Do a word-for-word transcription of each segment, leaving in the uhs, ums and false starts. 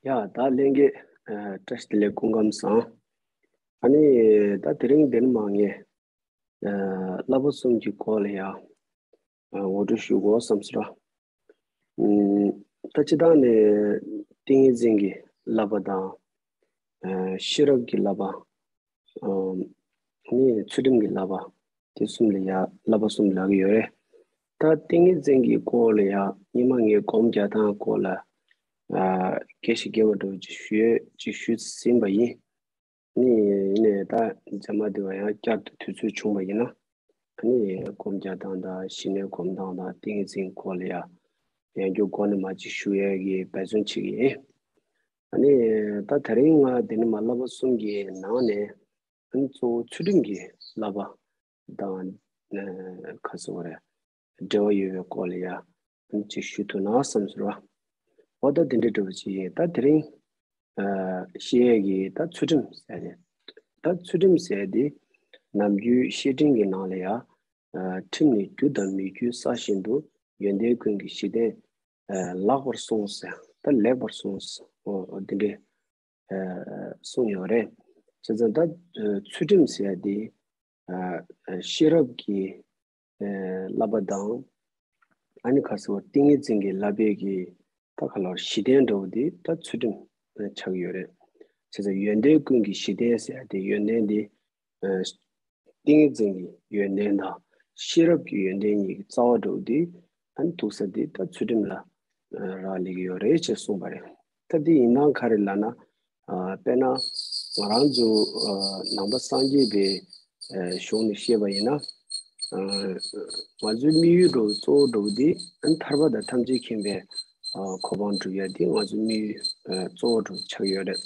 ཡ་ད་ལྷན་རྒྱས། ཨ། བཀྲ་ཤིས་བདེ་ལེགས། སྐུ་ཁམས་བཟང་། ཨ་ནི་ད་དེ་རིང་འདིར་མ་ངས་ཨ་བསླབ་པ་གསུམ་གྱི་སྐོར་ལ་ཡ་ཨ་ངོ་སྤྲོད་ཞུ་དགོས་བསམ་སོང་། ཨ་ད་སྤྱིར་བཏང་ནས་ཏིང་ངེ་འཛིན་གྱི་བསླབ་པ་དང་། ཨ་ཤེས་རབ་ཀྱི་བསླབ་པ། ཨ་ནི་ཚུལ་ཁྲིམས་ཀྱི་བསླབ་པ། དེ་གསུམ་ལ་ཡ་བསླབ་པ་གསུམ་ལབ་ཀྱི་ཡོད་རེད། ད་ཏིང་ངེ་འཛིན་གྱི་སྐོར་ལ་ཡ་སྔོན་མ་ངས་སྒོམ་རྒྱག་སྟངས་སྐོར་ལ་ཨ་སྐད་ཆ་རྒྱས་པ་འདྲ་བོ་ཅིག་ཞུས་ཅིག་ཞུས་ཟིན་པ་ཡིན། ཨ་ནི་ཡིན་ནའི་ད་མཇལ་མ་བསྡད་པ་ཡང་བསྐྱར་དུ་དུས་ཚོད་བྱུང་བ་ཡིན་ན། ཨ་ནི་སྒོམ་རྒྱག་སྟངས་དང་ཞི་གནས་སྒོམ་སྟངས་དང་ཏིང་ངེ་འཛིན་སྐོར་ལ་ཡ་ཡང་བསྐྱར་མགོ་ནས་མར་ཅིག་ཞུ་ཡས་ཀྱི་འབད་བརྩོན་བྱེད་ཀྱི་ཡིན། ཨ་ནི་ད་དེ་རིང་ང་འདི་ནས་མར་བསླབ་པ་གསུམ་གྱི་ནང་ནས་ཨ་ནི་གཙོ་བོ་ཚུལ་ཁྲིམས་ཀྱི་བསླབ་པ་དང་། ཨ་ག་ཟེར་བ་རེད། འབྲེལ་བ་ཡོད་པའི་སྐོར་ལ་ཡ་ཨ་ནི་ཅིག་ཞུ་ཐུབ་ན་བསམ་ཟེར་བ། འོ་ད་འདི་འདྲའི་འདྲ་བོ་ཅིག་ཡིན། ད་དེ་རིང་ཨ་བཤད་ཡས་ཀྱི་ད་ཚུལ་ཁྲིམས་ཟེར་ཏེ། ད་ཚུལ་ཁྲིམས་ཟེར་ཏེ་ནམ་རྒྱུན་བཤད་ཁྲིམས་ཀྱི་ནང་ལ་ཡ། ཨ་ཁྲིམས་ནི་རྒྱུ་དང་མི་རྒྱུའི་ས་བཞིན་དུ། ཡོན་ཏན་ཀུན་གྱི་གཞི་རྟེན་ཨ་ལེགས་པར་སྲུངས་ཟེར། ད་ལེགས་པར་སྲུངས། འོ་འདི་འདྲའི་ཨ་གསུངས་ཡོད་རེད། བྱས་ཙང་ད་ཨ་ཚུལ་ཁྲིམས་ཟེར་ཡ་དེ་ཨ་ཤེས་རབ་ཀྱི་ཨ་བསླབ་པ་དང་། ཨ་ནི་ག་ཟེར་བ་ཏིང་ངེ་འཛིན་གྱི་བསླབ་པའི་གི་ད་ག་ལོར་གཞི་རྟེན་འདྲ་བོ་དེ་ད་ཚུལ་ཁྲིམས་ཆགས་ཡོད་རེད། བྱས་ཙང་ཡོན་ཏན་ཀུན་གྱི་གཞི་རྟེན་ཟེར་ཡ་དེ་ཡོན་ཏན་དེ་ཨ་ཏིང་ངེ་འཛིན་གྱི་ཡོན་ཏན་དང་ཤེས་རབ་ཀྱི་ཡོན་ཏན་གཉིས་ཀྱི་རྩ་བ་འདྲ་བོ་དེ་ཨ་ནི་ཐུག་ས་དེ་ད་ཚུལ་ཁྲིམས་ལ་ཨ་རག་ལས་ཀྱི་ཡོད་རེད་ཅེས་གསུངས་པ་རེད། ད་དེ་ཡིན་ན་ག་རེ་ལབ་ན། ཨ་དཔེར་ན་ང་རང་ཚོ་ཨ་ནང་པ་སངས་རྒྱས་པའི་ཨ་གཞུང་ནས་བཤད་པ་ཡིན་ན། ཨ་ང་ཚོའི་དམིགས་ཡུལ་འདྲ་བོ་གཙོ་བོ་འདྲ་བོ་དེ་ཨ་ནི་ཐར་པ་དང་ཐམས་ཅད་མཁྱེན་པའི་ཨ་གོ་འཕང་སྒྲུབ་ཡ་དེ་ང་ཚོའི་དམིགས་ཡུལ་ཨ་གཙོ་བོ་འདྲ་བོ་ཆགས་ཡོད་རེད།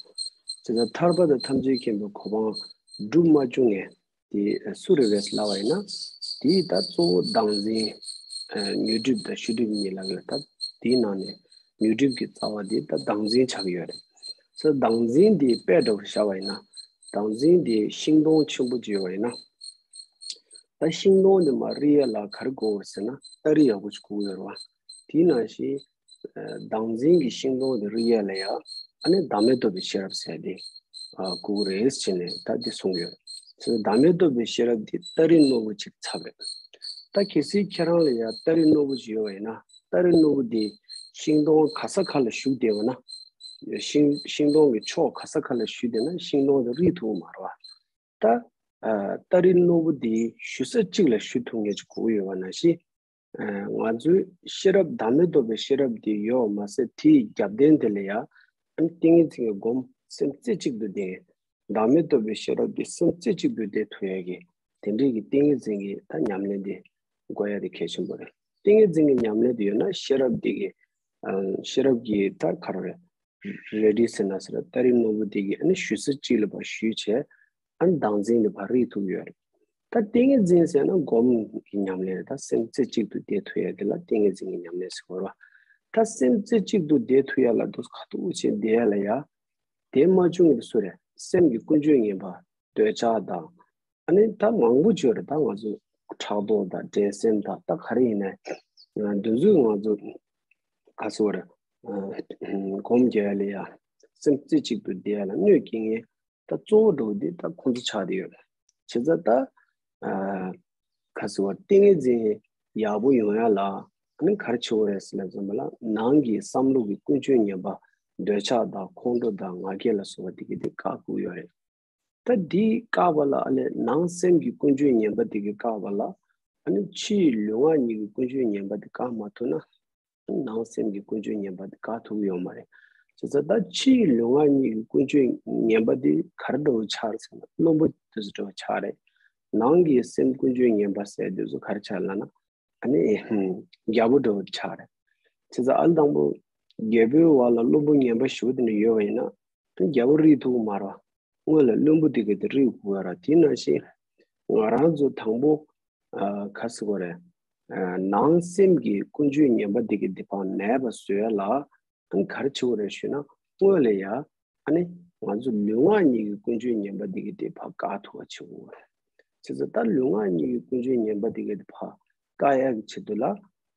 དེ་ལྟར་ཐར་པ་དང་ཐམས་ཅད་མཁྱེན་པའི་གོ་འཕང་སྒྲུབ་མ་བཅུག་མཁན་དེ་སུ་རེད་པས་ལབ་པ་ཡིན་ན། དེ་ད་གཙོ་བོ་བདག་འཛིན་ཨ་ཉོན་སྒྲིབ་དང་ཤེས་སྒྲིབ་གཉིས་ལབ་ཡོད། ད་དེའི་ནང་ནས་ཉོན་སྒྲིབ་ཀྱི་རྩ་བ་དེ་ད་བདག་འཛིན་ཆགས་ཀྱི་ཡོད་རེད། སོ་བདག་འཛིན་དེ་དཔེ་འདྲ་བོར་བཞག་པ་ཡིན་ན། བདག་འཛིན་དེ་ཤིང་སྡོང་ཆེན་པོ་ཅིག་ཡོད་པ་ཡིན་ན། ད་ཤིང་སྡོང་དེ་མར་རིག་ཡ་ལ་ག་རེ་དགོས་རེད་ཟེར་ན་སྟ་རེ་ཡག་པོ་ཅིག་དགོས་ཀྱི་ཡོད་རེད་བ། དེ་ནང་བཞིན་ཨ་བདག་འཛིན་གྱི་ཤིང་སྡོང་དེ་རིག་ཡ་ལ་ཡ་ཨ་ནི་བདག་མེད་རྟོགས་པའི་ཤེས་རབ་ཟེར་དེ་ཨ་དགོས་ཀྱི་རེད་ཟེར་ནས་ད་དེ་གསུངས་ཡོད། ཚེ་བདག་མེད་རྟོགས་པའི་ཤེས་རབ་དེ་སྟ་རེ་རྣོ་པོ་ཅིག་ཚབ་རེད། ད་གལ་སྲིད་ཁྱེད་རང་ལ་ཡ་སྟ་རེ་རྣོ་པོ་ཅིག་ཡོད་པ་ཡིན་ན། སྟ་རེ་རྣོ་པོ་དེ་ཤིང་སྡོང་ག་ས་ག་ལ་ཞུགས་བསྡད་པ་ན། ཤིང་ཤིང་སྡོང་གི་ཕྱོགས་ག་ས་ག་ལ་ཞུགས་བསྡད་ན་ཤིང་སྡོང་དེ་རིག་ཐུབ་ཀྱི་མ་རེད་བ། ད་ཨ་སྟ་རེ་རྣོ་པོ་དེ་ཞུགས་ས་གཅིག་ལ་ཞུགས་ཐུབ་མཁན་ཅིག་དགོས་ཀྱི་ཡོད་པ་ནང་བཞིན། ཨ་ང་ཚོའི་ཤེས་རབ་བདག་མེད་རྟོགས་པའི་ཤེས་རབ་དེ་ཡོད་པ་མ་ཟད་དེའི་རྒྱབ་རྟེན་དེ་ལ་ཡ་ཨ་ནི་ཏིང་ངེ་འཛིན་གྱི་སྒོམ་སེམས་རྩེ་གཅིག་ཏུ་ལྡན། བདག་མེད་རྟོགས་པའི་ཤེས་རབ་དེ་སེམས་རྩེ་གཅིག་ཏུ་ལྡན་ཐུབ་ཡ་གི་དེ་འདྲའི་གི་ཏིང་ངེ་འཛིན་གྱི་ད་ཉམས་ལེན་དེ་དགོས་ཡ་དེ་གལ་ཆེན་པོ་རེད། ཏིང་ངེ་འཛིན་གྱི་ཉམས་ལེན་དེ་ཡོད་ན་ཤེས་རབ་དེ་གི་ཨ་ཤེས་རབ་ཀྱི་ད་ག་རེ་རེད། རེ་རེ་ཟེར་ན་ཟེར་ན་སྟ་རེ་རྣོ་པོ་དེ་གི་ཨ་ནི་ཞུགས་ས་གཅིག་ལ་ཕར་ཞུགས་བྱས། ཨ་ནི་བདག་འཛིན་དེ་ཕར་རིག་ཐུབ་ཡོད་རེད། ད་ཏིང་ངེ་འཛིན་ཟེར་ན་སྒོམ་གྱི་ཉམས་ལེན་རེད། ད་སེམས་རྩེ་གཅིག་ཏུ་བསྡད་ཐུབ་ཡ་དེ་ལ་ཏིང་ངེ་འཛིན་གྱི་ཉམས་ལེན་ཟེར་གྱི་ཡོད་རེད་བ། ད་སེམས་རྩེ་གཅིག་ཏུ་བསྡད་ཐུབ་ཡ་ལ་འདུག་ཁ་ཐུག་ཅིག་བསྡད་ཡ་ལ་ཡ། དེ་མ་བྱུང་གི་སུ་རེད། སེམས་ཀྱི་ཀུན་སྤྱོད་ངན་པ། འདོད་ཆགས་དང་། ཨ་ནི་ད་མང་པོ་ཅིག་ཡོད་རེད། ད་ང་ཚོ་ཕྲག་དོག་དང་འགྲན་སེམས་དང་ད་ག་རེ་ཡིན་ནའི་ང་འདི་ཚོས་ང་ཚོ་ག་ཟེར་བ་རེད། ཨ་སྒོམ་རྒྱག་ཡ་ལ་ཡ་སེམས་རྩེ་གཅིག་ཏུ་བསྡད་ཡ་ལ་གནོད་སྐྱེལ་མཁན་ད་གཙོ་བོ་འདྲ་བོ་འདི་ད་ཁོང་ཚོ་ཆགས་བསྡད་ཡོད་རེད། བྱས་ཙང་ད་ཨ་ག་ཟེར་བ་ཏིང་ངེ་འཛིན་ཡག་པོ་ཡོང་ཡ་ལ་ཨ་ནི་ག་རེ་བྱེད་དགོས་རེད་ཟེར་ན་ཙམ་པ་ལ་ནང་གི་བསམ་བློ་གི་ཀུན་སྤྱོད་ངན་པ་འདོད་ཆགས་དང་ཁོང་ཁྲོ་དང་ང་རྒྱལ་ལ་སོགས་པ་དེ་གི་དེ་བཀག་དགོས་ཡོད་རེད། ད་འདི་བཀག་པ་ལ་ཨ་ནི་ནང་སེམས་ཀྱི་ཀུན་སྤྱོད་ངན་པ་དེ་གི་བཀག་པ་ལ་ཨ་ནི་ཕྱིའི་ལུས་ངག་གཉིས་ཀྱི་ཀུན་སྤྱོད་ངན་པ་དེ་བཀག་མ་ཐུབ་ན། ནང་སེམས་ཀྱི་ཀུན་སྤྱོད་ངན་པ་དེ་བཀག་ཐུབ་ཀྱི་ཡོད་མ་རེད། བྱས་ཙང་ད་ཕྱིའི་ལུས་ངག་གཉིས་ཀྱི་ཀུན་སྤྱོད་ངན་པ་དེ་ག་རེ་འདྲ་བོ་ཆགས་རེད་ཟེར་ན་བླུན་པོ་དེ་ཚོ་འདྲ་བོ་ཆགས་རེད། ནང་གི་སེམས་ཀུན་སྤྱོད་ངན་པ་ཟེར་དེ་ཚོ་ག་རེ་ཆགས་ལབ་ན་ཨ་ནི་ཧུམ་རྒྱལ་པོ་འདྲ་བོ་ཆགས་རེད། བྱས་ཙང་ཨ་ལ་དང་པོ་རྒྱལ་པོའི་འོག་ལ་བླུན་པོ་ངན་པ་ཞེ་པོ་དེ་འདྲ་ཡོད་པ་ཡིན་ན་ཨ་ནི་རྒྱལ་པོ་རིག་ཐུབ་ཀྱི་མ་རེད་བ། སྔོན་ལ་བླུན་པོ་དེ་ག་དེ་རིག་དགོས་ར། དེ་ནང་བཞིན་ང་རང་ཚོ་དང་པོ་ཨ་ག་ཟེར་དགོས་རེད། ཨ་ནང་སེམས་ཀྱི་ཀུན་སྤྱོད་ངན་པ་དེ་ག་དེ་ཕར་མེད་པ་བཟོ་ཡ་ལ་ཨ་ནི་ག་རེ་བྱེད་དགོས་རེད་ཞུས་ན་སྔོན་ལ་ཡ་ཨ་ནི་ང་ཚོ་ལུས་ངག་གཉིས་ཀྱི་ཀུན་སྤྱོད་ངན་པ་དེ་ག་དེ་ཕར་བཀག་ཐུབ་པ་བྱེད་དགོས་རེད། བྱས་ཙང་ད་ལུས་ངག་གཉིས་ཀྱི་ཀུན་སྤྱོད་ངན་པ་དེ་ག་དེ་ཕར་བཀག་ཡ་གི་ཆེད་དུ་ལ་ཨ་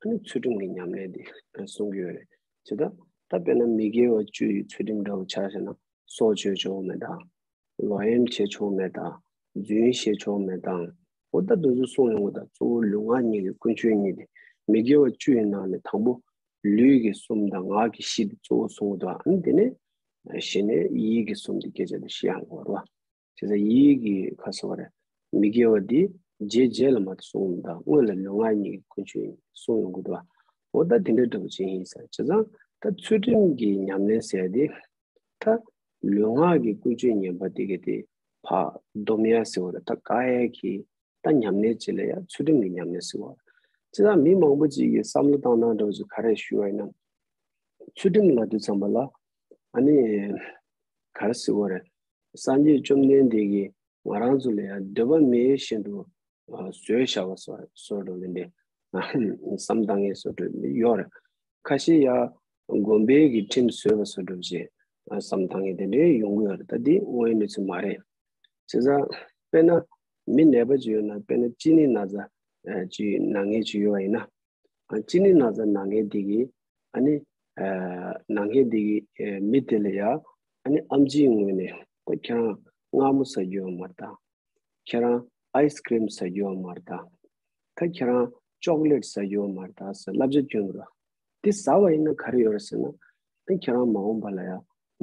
ནི་ཚུལ་ཁྲིམས་ཀྱི་ཉམས་ལེན་དེ་གསུང་གི་ཡོད་རེད། བྱས་ཙང་ ད་དཔེར་ན་མི་དགེ་བ་བཅུ་ཡི་ཚུལ་ཁྲིམས་འདྲ་བོ་ཆ་བཞག་ན། སྲོག་གཅོད་ཆོག་མེད་དང་། ལོག་གཡེམ་བྱེད་ཆོག་མེད་དང་། རྫུན་བཤད་ཆོག་མེད་དང་། འོ་ད་དེ་ཚོ་གསུངས་ཡོང་གི། ད་གཙོ་བོ་ལུས་ངག་གཉིས་ཀྱི་ཀུན་སྤྱོད་གཉིས་དེ། མི་དགེ་བ་བཅུ་ཡི་ནང་ནས་དང་པོ་ལུས་ཀྱི་གསུམ་དང་ངག་གི་བཞི་དེ་གཙོ་བོ་གསུངས་འདུག་ཨ་ནི་དེ་ནས་གཞི་ནས་ཡིད་ཀྱི་གསུམ་དེ་སྐད་ཆ་དེ་བཤད་ཡོང་གི་རེད་བ། བྱས་ཙང་ཡིད་ཀྱི་ཁ་གསོ་བ་རེད། མི་དགེ་བ་འདི་རྗེས་རྗེས་ལ་མ་གཏོགས་གསུངས་མི་འདུག་སྔོན་ལ་ལུས་ངག་གཉིས་ཀྱི་ཀུན་སྤྱོད་གསུངས་ཡོང་གི་འདུག་བ། འོ་ད་དེ་འདྲ་འདྲ་བོ་ཅིག་ཡིན་ས། བྱས་ཙང་ད་ཚུལ་ཁྲིམས་ཀྱི་ཉམས་ལེན་ཟེར་ཡ་དེ། ད་ལུས་ངག་གི་ཀུན་སྤྱོད་ངན་པ་དེ་ག་དེ་ཕར་སྡོམ་ཡ་ཟེར་བ་རེད། ད་བཀག་ཡ་གི་ད་ཉམས་ལེན་ཅིག་ལ་ཡ་ཚུལ་ཁྲིམས་ཀྱི་ཉམས་ལེན་ཟེར་བ་རེད། བྱས་ཙང་མི་མང་པོ་ཅིག་གིས་བསམ་བློ་བཏང་སྟངས་འདྲ་བོ་ཅིག་ག་རེ་ཞུ་བ་ཡིན་ན། ཚུལ་ཁྲིམས་ལབ་དུས་ཙམ་པ་ལ། ཨ་ནི། ག་རེ་ཟེར་དགོས་རེད། སངས་རྒྱས་བཅོམ་ལྡན་འདས་ཀྱིས་ང་རང་ཚོ་ལ་ཡང་འདོད་པ་མེད་བཞིན་དུ་བཟོས་བཞག་པ་བཟོ་བཟོ་འདྲ་བོ་འདི་འདྲ་བསམ་བཏང་མཁན་བཟོ་འདྲ་ཡོད་རེད། ཁ་ཤས་ཡང་དགོན་པའི་གི་ཁྲིམས་བཟོས་པ་བཟོ་འདྲ་བོ་ཞིག་བསམ་བཏང་མཁན་དེ་འདྲ་ཡོང་གི་ཡོད་རེད། ད་འདི་དངོས་ཡོད་གནས་ཚུལ་མ་རེད། བྱས་ཙང་དཔེར་ན་མི་ནད་པ་ཅིག་ཡོད་ན། དཔེར་ན་གཅིན་སྙི་ན་ཚ་ཅིག་ན་མཁན་ཅིག་ཡོད་པ་ཡིན་ན། ཨ། གཅིན་སྙི་ན་ཚ་ན་མཁན་དེ་གིས། ཨ་ནི། ཨ། ན་མཁན་དེ་གིས། ཨ། མི་དེ་ལ་ཡ། ཨ་ནི་ཨེམ་ཆིའི་ངོས་ནས་ད་ཁྱེད་རང་མངར་མོ་ཟ་རྒྱུ་ཡོད་མ་རེད་ད། ཁྱེད་རང་ཨའི་སི་ཀི་རིམ་ཟ་རྒྱུ་ཡོད་མ་རེད་ད། ད་ཁྱེད་རང་ཅོག་ལེཊ་ཟ་རྒྱུ་ཡོད་མ་རེད་ད་ཟེར་བསླབ་བྱ་བསྐྱོན་པ་རེད། དེ་ཟ་བ་ཡིན་ན་ག་རེ་ཡོད་རེད་ཟེར་ན། ཨ། ཁྱེད་རང་མ་འོངས་པ་ལ་ཡ་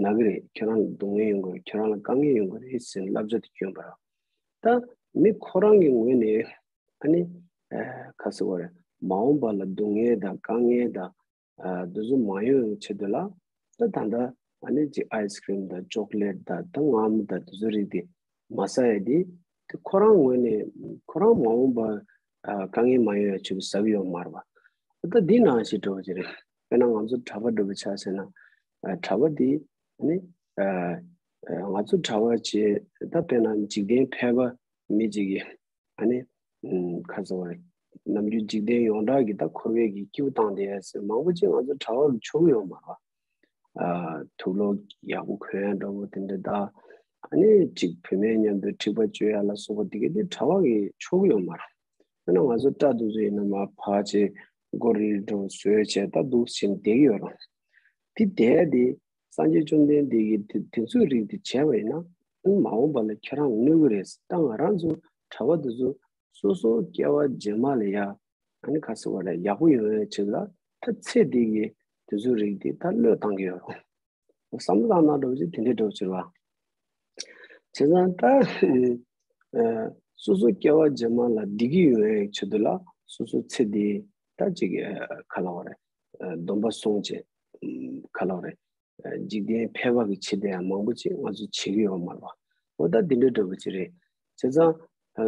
ན་གི་རེད། ཁྱེད་རང་ལ་སྡུག་བསྔལ་ཡོང་གི་རེད། ཁྱེད་རང་ལ་དཀའ་ངལ་ཡོང་གི་རེད་ཟེར་བསླབ་བྱ་དེ་བསྐྱོན་པ་རེད། ད་མི་ཁོ་རང་གི་ངོས་ནས། ཨ་ནི། ཨ། ག་ཟེར་བ་རེད། མ་འོངས་པ་ལ་སྡུག་བསྔལ་དང་དཀའ་ངལ་དང་། ཨ། དེ་ཚོ་མ་ཡོང་བའི་ཆེད་དུ་ལ། ད་ད་ལྟ་ཨ་ནི་ཅིག་ཨའི་སི་ཀི་རིམ་དང་ཅོག་ལེཊ་དང་ད་མངར་མོ་དང་དེ་ཚོ་རིགས་དེ་མ་ཟ་ཡ་དེ། དེ་ཁོ་རང་ངོས་ནས་ཁོ་རང་མ་འོངས་པ། ཨ། དཀའ་ངལ་མ་ཡོང་བའི་ཆེད་དུ་ཟ་གི་ཡོད་མ་རེད་པ། ད་འདི་ནང་བཞིན་འདྲ་བོ་ཅིག་རེད། དཔེར་ན་ང་ཚོ་གྲྭ་པ་འདྲ་བོ་ཆ་བཞག་ན། ཨ། གྲྭ་པ་དེ་ཨ་ནི། ཨ། ཨ། ང་ཚོ་གྲྭ་པ་བྱས། ད་དཔེར་ན་འཇིག་རྟེན་ཕལ་པ་མི་གཅིག་གིས། ཨ་ནི། ཨུམ། ག་ཟེར་བ་རེད། ནམ་རྒྱུན་འཇིག་རྟེན་ཡོངས་གྲགས་ཀྱི་ད་འཁོར་བའི་གི་སྐྱིད་པོ་བཏང་བསྡད་ཡ་ཟེར་མང་པོ་ཅིག་ང་ཚོ་གྲྭ་པ་གིས་ཆོག་གི་ཡོད་མ་རེད་པ། ཨ། དུག་ལོག་ཡག་པོ་གོན་ཡ་འདྲ་བོ་དེ་འདྲ་ད། ཨ་ནི་ཅིག་བུད་མེད་མཉམ་དུ་འཁྲིག་པ་སྤྱོད་ཡ་ལ་སོགས་པ་དེ་ག་དེ་གྲྭ་པ་གིས་ཆོག་གི་ཡོད་མ་རེད། དཔེར་ན་ང་ཚོ་སྐྲ་དེ་ཚོ་ཡིན་ན་མར་ཕར་བྱས། མགོ་རིལ་འདྲ་བོ་བཟོས་བྱས། ད་འདུག་སེ་བྱས་ནས་བསྡད་ཀྱི་ཡོད་རེད། དེ་བསྡད་དེ། སངས་རྒྱས་བཅོམ་ལྡན་འདས་ཀྱིས་དེ་དེ་ཚོའི་རིགས་དེ་བྱས་པ་ཡིན་ན། མ་འོངས་པ་ལ་ཁྱེད་རང་གནོད་ཀྱི་རེད། ད་ང་རང་ཚོ་གྲྭ་པ་དེ་ཚོ་སོ་སོ་སྐྱེ་བ་རྗེས་མ་ལ་ཡ། ཨ་ནི་ག་ཟེར་བ་རེད། ཡག་པོ་ཡོང་ཡའི་ཆེད་ལ་ད་ཚེ་འདི་གི་དེ་ཚོའི་རིགས་དེ་ད་བློས་བཏང་གི་ཡོད་རེད། བསམ་བློ་བཏང་སྟངས་འདྲ་བོ་ཅིག་དེ་འདྲའི་འདྲ་བོ་ཅིག་རེད་པ། བྱས་ཙང་ད། ཨ། སོ་སོ་སྐྱེ་བ་རྗེས་མ་ལ་བདེ་སྐྱིད་ཡོང་ཡའི་ཆེད་དུ་ལ་སོ་སོ་ཚེ་འདི་ད་ཅིག་ཨ། ག་ལབ་དགོས་རེད། ཨ། སྡོམ་པ་བསྲུང་བྱས། ཨམ། ག་ལབ་དགོས་རེད། ཨ། འཇིག་རྟེན་ཕལ་པ་གི་ཆེད་དུ་ཡང་མང་པོ་ཅིག་ང་ཚོ་བྱེད་ཀྱི་ཡོད་མ་རེད་པ། འོ་ད་འདི་འདྲ་འདྲ་བོ་ཅིག་རེད། བྱས་ཙང་། ཨ།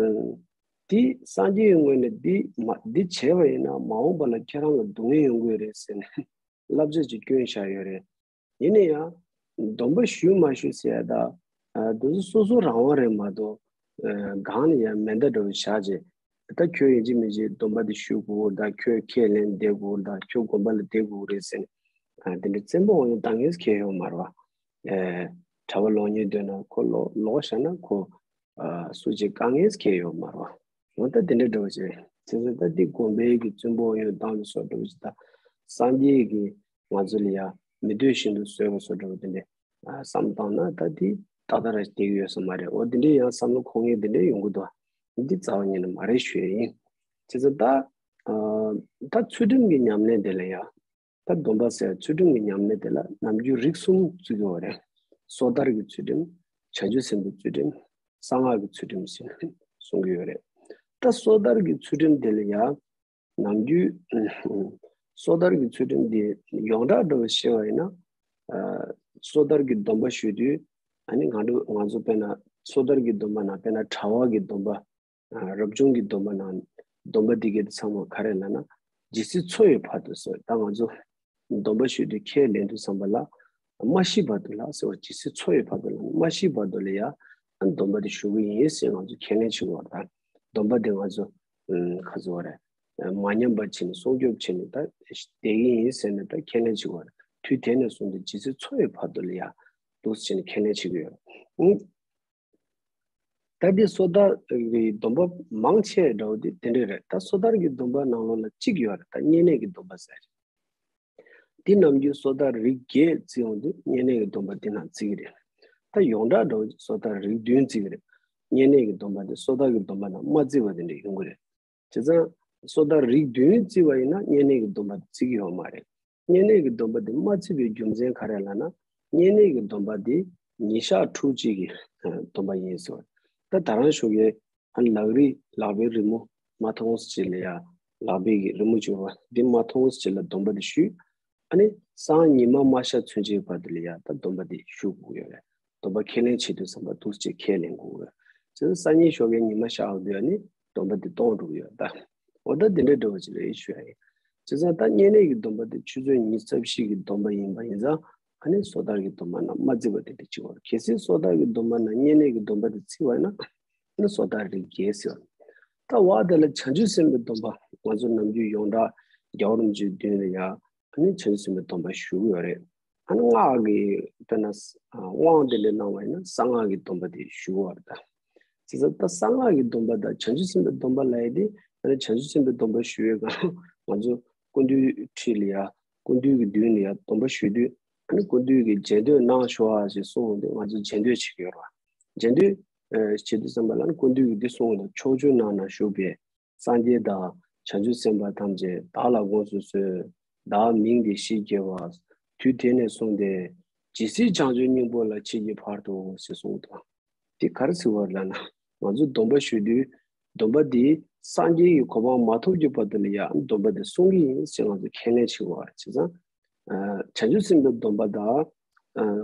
འདི་སངས་རྒྱས་ཀྱི་ངོས་ནས་འདི་མ་འདི་བྱས་པ་ཡིན་ན་མ་འོངས་པ་ལ་ཁྱེད་རང་ལ་སྡུག་བསྔལ་ཡོང་གི་རེད་ཟེར་ནས་བསླབ་བྱ་ཅིག་བསྐྱོན་བཞག་ཡོད་རེད། ཡིན་ན་ཡང་། སྡོམ་པ་ཞུ་མ་ཞུ་ཟེར་ཡ་ད། ཨ། དེ་ཚོ་སོ་སོ་རང་དབང་རེད་མ་གཏོགས། ཨ། གང་ལ་ཡང་མེ་མདའ་འདྲ་བོ་བཞག་བྱས། ད་ཁྱོད་ཡིན་གཅིག་མིན་གཅིག་སྡོམ་པ་འདི་ཞུ་དགོས་ད། ཁྱོད་ཁས་ལེན་བསྡད་དགོས་ད། ཁྱོད་དགོན་པ་ལ་བསྡད་དགོས་རེད་ཟེར་ནས། ཨ། དེ་འདྲ་བཙན་པོ་འོང་ཡང་བཏང་མཁན་གང་ཡང་ཡོད་མ་རེད་པ། ཨ། གྲྭ་པ་ལོག་མྱོང་འདོད་ན་ཁོ་ལོག་ལོག་བཞག་ན་ཁོ། ཨ། སུ་གཅིག་བཀག་མཁན་གང་ཡང་ཡོད་མ་རེད་པ། འོ་ད་དེ་འདྲ་འདྲ་བོ་ཅིག་རེད། བྱས་ཙང་ད་འདི་དགོན་པའི་གི་བཙུན་པོ་འོང་ཡང་བཏང་ནས་བཟོ་འདྲ་བོ་ཅིག་ད། སངས་རྒྱས་ཀྱིས་ང་ཚོ་ལ་ཡ་མི་འདོད་བཞིན་དུ་བཟོས་པ་བཟོ་འདྲ་བོ་དེ་འདྲ། ཨ། བསམ་བཏང་ན་ད་འདི་ཏག་ཏག་ར་བསྡད་ཀྱི་ཡོད་ས་མ་རེད། འོ་དེ་འདྲའི་ཡང་བསམ་བློ་འཁོར་མཁན་དེ་འདྲ་ཡོང་གི་འདུག་འདི་རྩ་བ་ཉིད་ནས་མ་རེད་ཞུ་ཡ་ཡིན། བྱས་ཙང་ད། ཨ། ད་ཚུལ་ཁྲིམས་ཀྱི་ཉམས་ལེན་དེ་ལ་ཡ། ད་སྡོམ་པ་ཟེར་ཚུལ་ཁྲིམས་ཀྱི་ཉམས་ལེན་དེ་ལ་ནམ་རྒྱུན་རིགས་གསུམ་བརྩི་གི་ཡོད་རེད། སོ་ཐར་གྱི་ཚུལ་ཁྲིམས། བྱང་ཆུབ་སེམས་དཔའི་ཚུལ་ཁྲིམས། གསང་སྔགས་ཀྱི་ཚུལ་ཁྲིམས་ཟེར་ནས་གསུང་གི་ཡོད་རེད། ད་སོ་ཐར་གྱི་ཚུལ་ཁྲིམས་དེ་ལ་ཡང་ནམ་རྒྱུན། སོ་ཐར་གྱི་ཚུལ་ཁྲིམས་དེ་ཡོངས་གྲགས་འདྲ་བོ་བཤད་པ་ཡིན་ན། ཨ། སོ་ཐར་གྱི་སྡོམ་པ་ཞུ་དུས། ཨ་ནི་ང་ཚོ་ང་ཚོ་དཔེར་ན་སོ་ཐར་གྱི་སྡོམ་པ་ནང་དཔེར་ན་གྲྭ་པ་གི་སྡོམ་པ། ཨ། རབ་བྱུང་གི་སྡོམ་པ་ནང་སྡོམ་པ་འདི་གའི་ཚང་མ་ག་རེ་ལབ་ན། ཇི་སྲིད་འཚོ་བའི་བར་དུ་ཟེར། ད་ང་ཚོ་སྡོམ་པ་ཞུ་དུས་ཁས་ལེན་དུས་ཙམ་པ་ལ། མ་ཤི་བར་དུ་ལ་ཟེར་བ། ཇི་སྲིད་འཚོ་བའི་བར་དུ་ལ། མ་ཤི་བར་དུ་ལ་ཡ། ཨ། སྡོམ་པ་འདི་ཞུ་གི་ཡིན་ཟེར་ང་ཚོ་ཁས་ལེན་བྱེད་དགོས་པ་དང་། སྡོམ་པ་འདི་ང་ཚོ། ཨ། ག་ཟེར་བ་རེད། མ་ཉམས་པ་བྱས་ནས་སྲུང་སྐྱོབ་བྱས་ནས་ད་བསྡད་ཀྱི་ཡིན་ཟེར་ནས་ད་ཁས་ལེན་བྱེད་དགོས་པ་རེད། དུས་དེ་ནས་བཟུང་སྟེ་ཇི་སྲིད་འཚོ་བའི་བར་དུ་ལ་ཡ། འདུག་སེ་བྱས་ནས་ཁས་ལེན་བྱེད་ཀྱི་ཡོད། ཨ། ད་འདི་སོ་ཐར་གྱི་སྡོམ་པ་མང་ཆེ་འདྲ་བོ་འདི་དེ་འདྲ་རེད། ད་སོ་ཐར་གྱི་སྡོམ་པ་ནང་ལོགས་ལ་གཅིག་ཡོད་རེད། ད་བསྙེན་གནས་ཀྱི་སྡོམ་པ་ཟེར། འདི་ནམ་རྒྱུན་སོ་ཐར་རིགས་བརྒྱད་བརྩི་ཡོང་དུས་བསྙེན་གནས་ཀྱི་སྡོམ་པ་འདི་ནང་བརྩི་གི་རེད། ད་ཡོངས་གྲགས་འདྲ་བོ་སོ་ཐར་རིགས་བདུན་བརྩི་གི་རེད། བསྙེན་གནས་ཀྱི་སྡོམ་པ་འདི་སོ་ཐར་གྱི་སྡོམ་པ་ནང་མ་བརྩི་བ་དེ་འདྲ་ཡོང་གི་རེད། བྱས་ཙང་སོ་ཐར་རིགས་བདུན་བརྩི་བ་ཡིན་ན་བསྙེན་གནས་ཀྱི་སྡོམ་པ་དེ་བརྩི་གི་ཡོད་མ་རེད། བསྙེན་གནས་ཀྱི་སྡོམ་པ་དེ་མ་བརྩི་བའི་རྒྱུ་མཚན་ག་རེ་ལབ་ན། བསྙེན་གནས་ཀྱི་སྡོམ་པ་དེ་ཉིན་ཞག་ཕྲུགས་གཅིག་གི་སྡོམ་པ་ཡིན་ཟེར་བ། ད་ད་རང་ཞོགས་ཀས་ཨ་ནི་ལག་རིས་ལག་པའི་རི་མོ་མ་མཐོང་ཙམ་ཅིག་ལ་ཡ། ལག་པའི་གི་རི་མོ་བྱུང་བ་འདི་མ་མཐོང་ཙམ་ཅིག་ལ་སྡོམ་པ་དེ་ཞུས། ཨ་ནི་སང་ཉི་མ་མ་ཤར་ཚུན་ཆད་བར་དུ་ལ་ཡ་ད་སྡོམ་པ་དེ་ཞུ་དགོས་ཡོད་རེད། སྡོམ་པ་ཁས་ལེན་བྱེད་དུས་ཙམ་པ་འདུག་ཅེས་ཁས་ལེན་དགོས་ཡོད། བྱས་ཙང་སང་ཉིན་ཞོགས་ཀས་ཉི་མ་ཤར་འོང་དུས་ཨ་ནི་སྡོམ་པ་དེ་གཏོང་འགྲོ་གི་ཡོད་ད། འོ་ད་དེ་འདྲ་འདྲ་བོ་ཅིག་རེད་ཞུ་ཡ་ཡིན། བྱས་ཙང་ད་བསྙེན་གནས་ཀྱི་སྡོམ་པ་དེ་ཆུ་ཚོད་ཉི་ཤུ་རྩ་བཞི་གི་སྡོམ་པ་ཡིན་པ་ཡིན་ཙང་ཨ་ནི་སོ་ཐར་གྱི་སྡོམ་པ་ནང་མ་བརྩི་བ་དེ་འདྲ་ཅིག་ཡོད་རེད། གལ་སྲིད་སོ་ཐར་གྱི་སྡོམ་པ་ནང་བསྙེན་གནས་ཀྱི་སྡོམ་པ་དེ་བརྩི་བ་ཡིན་ན། ནི་སོ་ཐར་རིགས་བརྒྱད་ཟེར། ད་བ་དེ་ལ་བྱང་ཆུབ་སེམས་དཔའི་སྡོམ་པ་ང་ཚོ་ནམ་རྒྱུན་ཡོངས་གྲགས་རྒྱལ་བ་རིན་པོ་ཆེའི་མདུན་ལ་ཡ་ཨ་ནི་བྱང་ཆུབ་སེམས་དཔའི་སྡོམ་པ་ཞུ་གི་ཡོད་རེད། ཨ་ནི་སྔགས་ཀྱི་དཔེར་ན་དབང་དེ་འདྲ་གནང་བ་ཡིན་ན་གསང་སྔགས་ཀྱི་སྡོམ་པ་དེ་ཞུ་གི་ཡོད་རེད་ད། བྱས་ཙང་ད་གསང་སྔགས་ཀྱི་སྡོམ་པ་དང་བྱང་ཆུབ་སེམས་དཔའི་སྡོམ་པ་ལབ་ཡས་དེ་ཨ་ནི་བྱང་ཆུབ་སེམས་དཔའི་སྡོམ་པ་ཞུ་བའི་སྒང་ང་ཚོ་སྐུ་མདུན་འཁྲིས་ལ་ཡ་སྐུ་མདུན་གྱི་མདུན་ལ་ཡ་སྡོམ་པ་ཞུ་དུས་ཨ་ནི་སྐུ་མདུན་གྱིས་རྗེས་ཟློས་གནང་ཤོག་ཨ་ཞེས་གསུངས་འོང་དུས་ང་ཚོ་རྗེས་ཟློས་བྱེད་ཀྱི་ཡོད་རེད་བ། རྗེས་ཟློས་བྱེད་དུས་ཙམ་པ་ལ་ནི་སྐུ་མདུན་གྱིས་འདི་གསུངས་འདུག་ཕྱོགས་བཅུའི་ནང་ན་བཞུགས་པའི་སངས་རྒྱས་དང་བྱང་ཆུབ་སེམས་དཔའ་ཐམས་ཅད་བདག་ལ་དགོངས་སུ་གསོལ། བདག་མིང་འདི་ཞེས་བགྱི་བ། དུས་དེ་ནས་བཟུང་སྟེ་ཇི་སྲིད་བྱང་ཆུབ་སྙིང་པོ་ལ་མཆིས་ཀྱི་བར་དུ་ཞེས་གསུངས་འདུག་འདི་ག་རེ་ཟེར་བ་ལབ་ན་ང་ཚོ་སྡོམ་པ་ཞུ་དུས་སྡོམ་པ་འདི་སངས་རྒྱས་ཀྱི་གོ་འཕང་མ་ཐོབ་ཀྱི་བར་དུ་ལ་ཡང་སྡོམ་པ་འདི་སྲུང་གི་ཡིན་ཞེས་ང་ཚོ་ཁས་ལེན་བྱེད་དགོས་པ་རེད། བྱས་ཙང་། བྱང་ཆུབ་སེམས་དཔའི་སྡོམ་པ་དང་།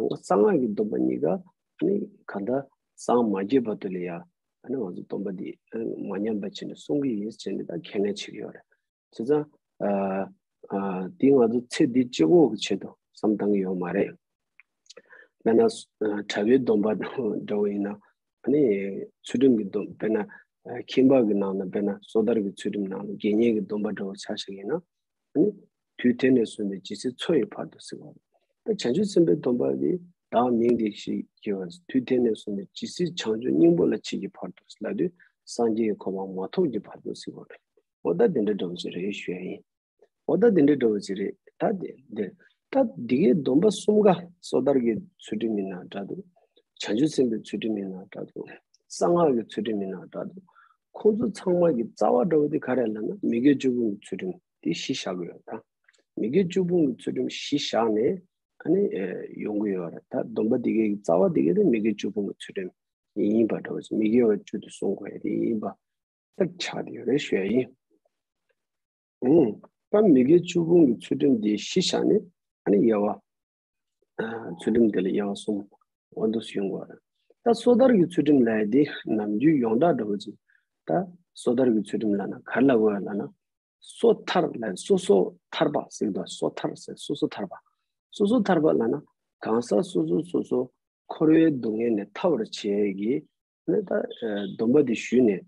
གསང་སྔགས་ཀྱི་སྡོམ་པ་གཉིས་ཀ་ནི་གང་ལྟར་སངས་མ་རྒྱས་བར་དུ་ལ་ཡ་ང་ཚོ་སྡོམ་པ་འདི་མ་ཉམས་པ་བྱས་ནས་སྲུང་གི་ཡིན་ཟེར་ནས་ད་ཁས་ལེན་བྱེད་ཀྱི་ཡོད་རེད། བྱས་ཙང་། འདི་ང་ཚོ་ཚེ་འདི་གཅིག་པོ་གི་ཆེད་དུ་བསམ་བཏང་གི་ཡོད་མ་རེད། དཔེར་ན། གྲྭ་པའི་སྡོམ་པ་འདྲ་བོ་ཡིན་ན། ཚུལ་ཁྲིམས་ཀྱི་སྡོམ་དཔེར་ན། ཁྱིམ་པ་གི་ནང་ན་དཔེར་ན་སོ་ཐར་གྱི་ཚུལ་ཁྲིམས་ནང་ལ་དགེ་བསྙེན་གྱི་སྡོམ་པ་འདྲ་བོ་ཆ་བཞག་ཡིན་ན། དུས་དེ་ནས་བཟུང་སྟེ་ཇི་སྲིད་འཚོ་ཡི་བར་དུ་ཟེར་བ། ད་བྱང་ཆུབ་སེམས་དཔའི་སྡོམ་པ་འདི་བདག་མིང་འདི་ཞེས་བགྱི་བ་དུས་དེ་ནས་བཟུང་སྟེ་ཇི་སྲིད་བྱང་ཆུབ་སྙིང་པོ་ལ་མཆིས་ཀྱི་བར་དུ་ལབ་དུས་སངས་རྒྱས་ཀྱི་གོ་འཕང་མ་ཐོབ་ཀྱི་བར་དུ་ཟེར་བ་རེད། འོ་ད་དེ་འདྲ་འདྲ་བོ་ཞིག་རེད་ཞུ་ཡ་ཡིན། འོ་ད་དེ་འདྲ་འདྲ་བོ་ཞིག་རེད་ད་དེ་འདིར། ད་འདི་གའི་སྡོམ་པ་གསུམ་ཀ་སོ་ཐར་གྱི་ཚུལ་ཁྲིམས་ཡིན་ན་འདྲ་འདུག་བྱང་ཆུབ་སེམས་དཔའི་ཚུལ་ཁྲིམས་ཡིན་ན་འདྲ་འདུག་གསང་སྔགས་ཀྱི་ཚུལ་ཁྲིམས་ཡིན་ན་འདྲ་འདུག་ཁོང་ཚོ་ཚང་མ་གི་རྩ་བ་འདྲ་བོ་དེ་ག་རེ་ལབ་ན་མི་དགེ་བཅུ་སྤོང་གི་ཚུལ་ཁྲིམས་དེ་གཞི་བཞག་གི་ཡོད་ད། མི་དགེ་བཅུ་སྤོང་གི་ཚུལ་ཁྲིམས་གཞི་བཞག་ནས་ཨ་ནི་ཡོང་གི་ཡོད་རེད་ད། སྡོམ་པ་དེ་གའི་རྩ་བ་དེ་གའི་དེ་མི་དགེ་བཅུ་སྤོང་གི་ཚུལ་ཁྲིམས་ཡིན་པ་འདྲ་བོ་མི་དགེ་བ་བཅུ་དེ་སྲུང་དགོས་ཡ་དེ་ཡིན་པ། ལྟར་ཆགས་ཏེ་ཡོད་རེད་ཞུ་ཡ་ཡིན། ཨང་། ད་མི་དགེ་བཅུ་སྤོང་གི་ཚུལ་ཁྲིམས་འདི་གཞི་བཞག་ནས་ཨ་ནི་དབྱེ་བ། ཚུལ་ཁྲིམས་དེ་ལ་དབྱེ་བ་གསུམ་འོ་འདུག་སེ་ཡོང་གི་རེད། ད་སོ་ཐར་གྱི་ཚུལ་ཁྲིམས་ལབ་ཡ་དེ་ནམ་རྒྱུན་ཡོངས་གྲགས་འདྲ་བོ་ཅིག་ད་སོ་ཐར་གྱི་ཚུལ་ཁྲིམས་ལབ་ན་ག་རེ་ལབ་དགོས་ཡ་ལབ་ན། སོ་ཐར་ལབ་སོ་སོ་ཐར་པ་ཟེར་གྱི་འདུག་སོ་ཐར་ཟེར་སོ་སོ་ཐར་པ། སོ་སོ་ཐར་པ་ལབ་ན་གང་ཟག་སོ་སོ་སོ་སོ་འཁོར་བའི་སྡུག་བསྔལ་ནས་ཐར་བར་བྱེད་ཀྱི། ནི་ད་སྡོམ་པ་འདི་ཞུས་ནས།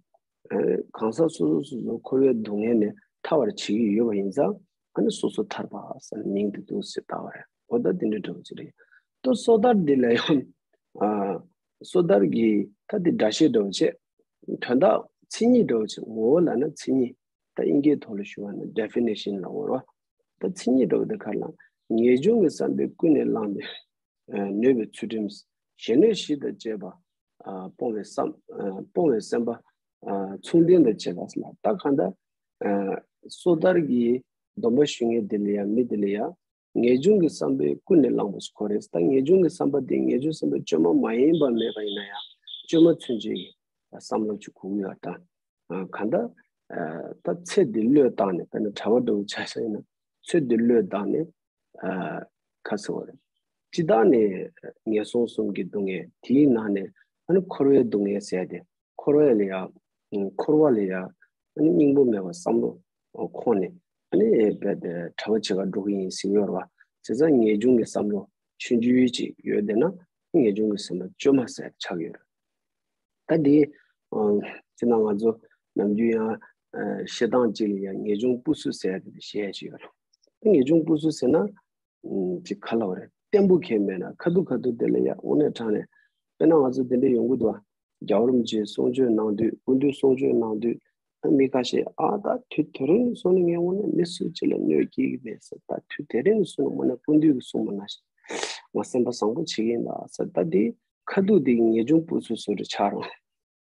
གང་ཟག་སོ་སོ་སོ་སོ་འཁོར་བའི་སྡུག་བསྔལ་ནས་ཐར་བར་བྱེད་ཀྱི་ཡོད་པ་ཡིན་ཙང་ཨ་ནི་སོ་སོ་ཐར་པ་ཟེར་ནས་མིང་དེ་འདུག་སེ་བཏགས་པ་རེད། འོ་ད་དེ་འདྲ་འདྲ་བོ་ཅིག་རེད། ད་སོ་ཐར་འདི་ལ་ཡང་། སོ་ཐར་གྱི་ད་འདི་སྒྲ་བཤད་འདྲ་བོ་བྱས། དོན་དག་མཚན་ཉིད་འདྲ་བོ་བྱས་ངོ་བོ་ལབ་ན་མཚན་ཉིད་ད་དབྱིན་སྐད་ཐོག་ལ་ཞུ་བ་ན་definition་ལབ་དགོས་རེད་བ། ད་མཚན་ཉིད་འདྲ་བོ་དེ་ག་རེ་ལབ་ངེས་འབྱུང་གི་བསམ་པས་ཀུན་ནས་བསླངས་ཏེ། ནོད་པའི་ཚུལ་ཁྲིམས། གཞན་གནོད་གཞི་དང་བཅས་པ། སྤོང་བའི་བསམ། སྤོང་བའི་སེམས་པ། མཚུངས་ལྡན་དང་བཅས་པ་ལ་ད་གང་ལྟར། སོ་ཐར་གྱི་སྡོམ་པ་ཞུ་མཁན་དེ་ལ་ཡང་མི་དེ་ལ་ཡང་ངེས་འབྱུང་གི་བསམ་པས་ཀུན་ནས་བསླངས་པ་ཞིག་དགོས་རེད། ད་ངེས་འབྱུང་གི་བསམ་པ་དེ་ངེས་འབྱུང་བསམ་པ་བཅོས་མ་མ་ཡིན་པ་མེད་པ་ཡིན་ན་ཡང་བཅོས་མ་ཚུན་ཆད་ཀྱི་བསམ་བློ་ཅིག་དགོས་ཀྱི་ཡོད་ད། གང་ལྟར། ད་ཚེ་འདི་བློས་བཏང་ནས་དཔེར་ན་གྲྭ་པ་འདྲ་བོ་ཆ་བཞག་ཡིན་ན་ཚེ་འདི་བློས་བཏང་ནས། ཁ་ཟེར་བ་རེད། སྤྱི་བཏང་ནས་ངན་སོང་གསུམ་གྱི་སྡུག་བསྔལ་དེའི་ནང་ནས་ཨ་ནི་འཁོར་བའི་སྡུག་བསྔལ་ཟེར་ཏེ་འཁོར་བ་ལ་ཡང་འཁོར་བ་ལ་ཡང་ཨ་ནི་སྙིང་པོ་མེད་པར་བསམ་བློ་འཁོར་ནས་ཨ་ནི་རྦད་དེ་གྲྭ་པ་བྱེད་ག་འགྲོ་གི་ཡིན་ཟེར་གྱི་ཡོད་རེད་བ། བྱས་ཙང་ངེས་འབྱུང་གི་བསམ་བློ་ཆུང་ཆུང་ཅིག་ཡོད་བསྡད་ན་ངེས་འབྱུང་གི་སེམས་པ་བཅོས་མ་ཟེར་ཆགས་ཡོད་རེད། ད་འདི། སྤྱིར་ན་ང་ཚོ་ནམ་རྒྱུན་ཡང་། བཤད་སྟངས་གཅིག་ལ་ཡང་ངེས་འབྱུང་སྤུ་སུ་ཟེར་ཡ་དེ་འདྲ་བཤད་ཡ་ཅིག་ཡོད་རེད། ངེས་འབྱུང་སྤུ་སུ་ཟེར་ན། ཅིག་ག་ལབ་རེད་བརྟན་པོ་གང་མེད་ན་ཁ་ཐུག་ཁ་ཐུག་དེ་ལ་ཡང་དངོས་གནས་དྲང་གནས། དཔེར་ན་ང་ཚོ་དེ་འདྲ་ཡོང་གི་འདུག་བ། རྒྱལ་བ་རིན་པོ་ཆེས་གསུང་ཆོས་གནང་དུས་སྐུ་མདུན་གསུང་ཆོས་གནང་དུས། མི་ཁ་ཤས་ཨ་ད་དུས་དེ་རིང་ནས་བཟུང་ནས་ངས་དངོས་གནས་མི་སུ་གཅིག་ལ་གནོད་སྐྱེལ་གྱི་མེད་ཟེར། ད་དུས་དེ་རིང་ནས་བཟུང་ནས་དངོས་གནས་སྐུ་མདུན་གྱིས་གསུངས་པ་ནང་བཞིན་ང་སེམས་པ་བཟང་པོ་བྱེད་ཀྱི་ཡིན་ད་ཟེར། ད་འདི་ཁ་ཐུག་འདི་ངེས་འབྱུང་སྤུ་སུ་སུ་རེ་ཆགས་རུང་།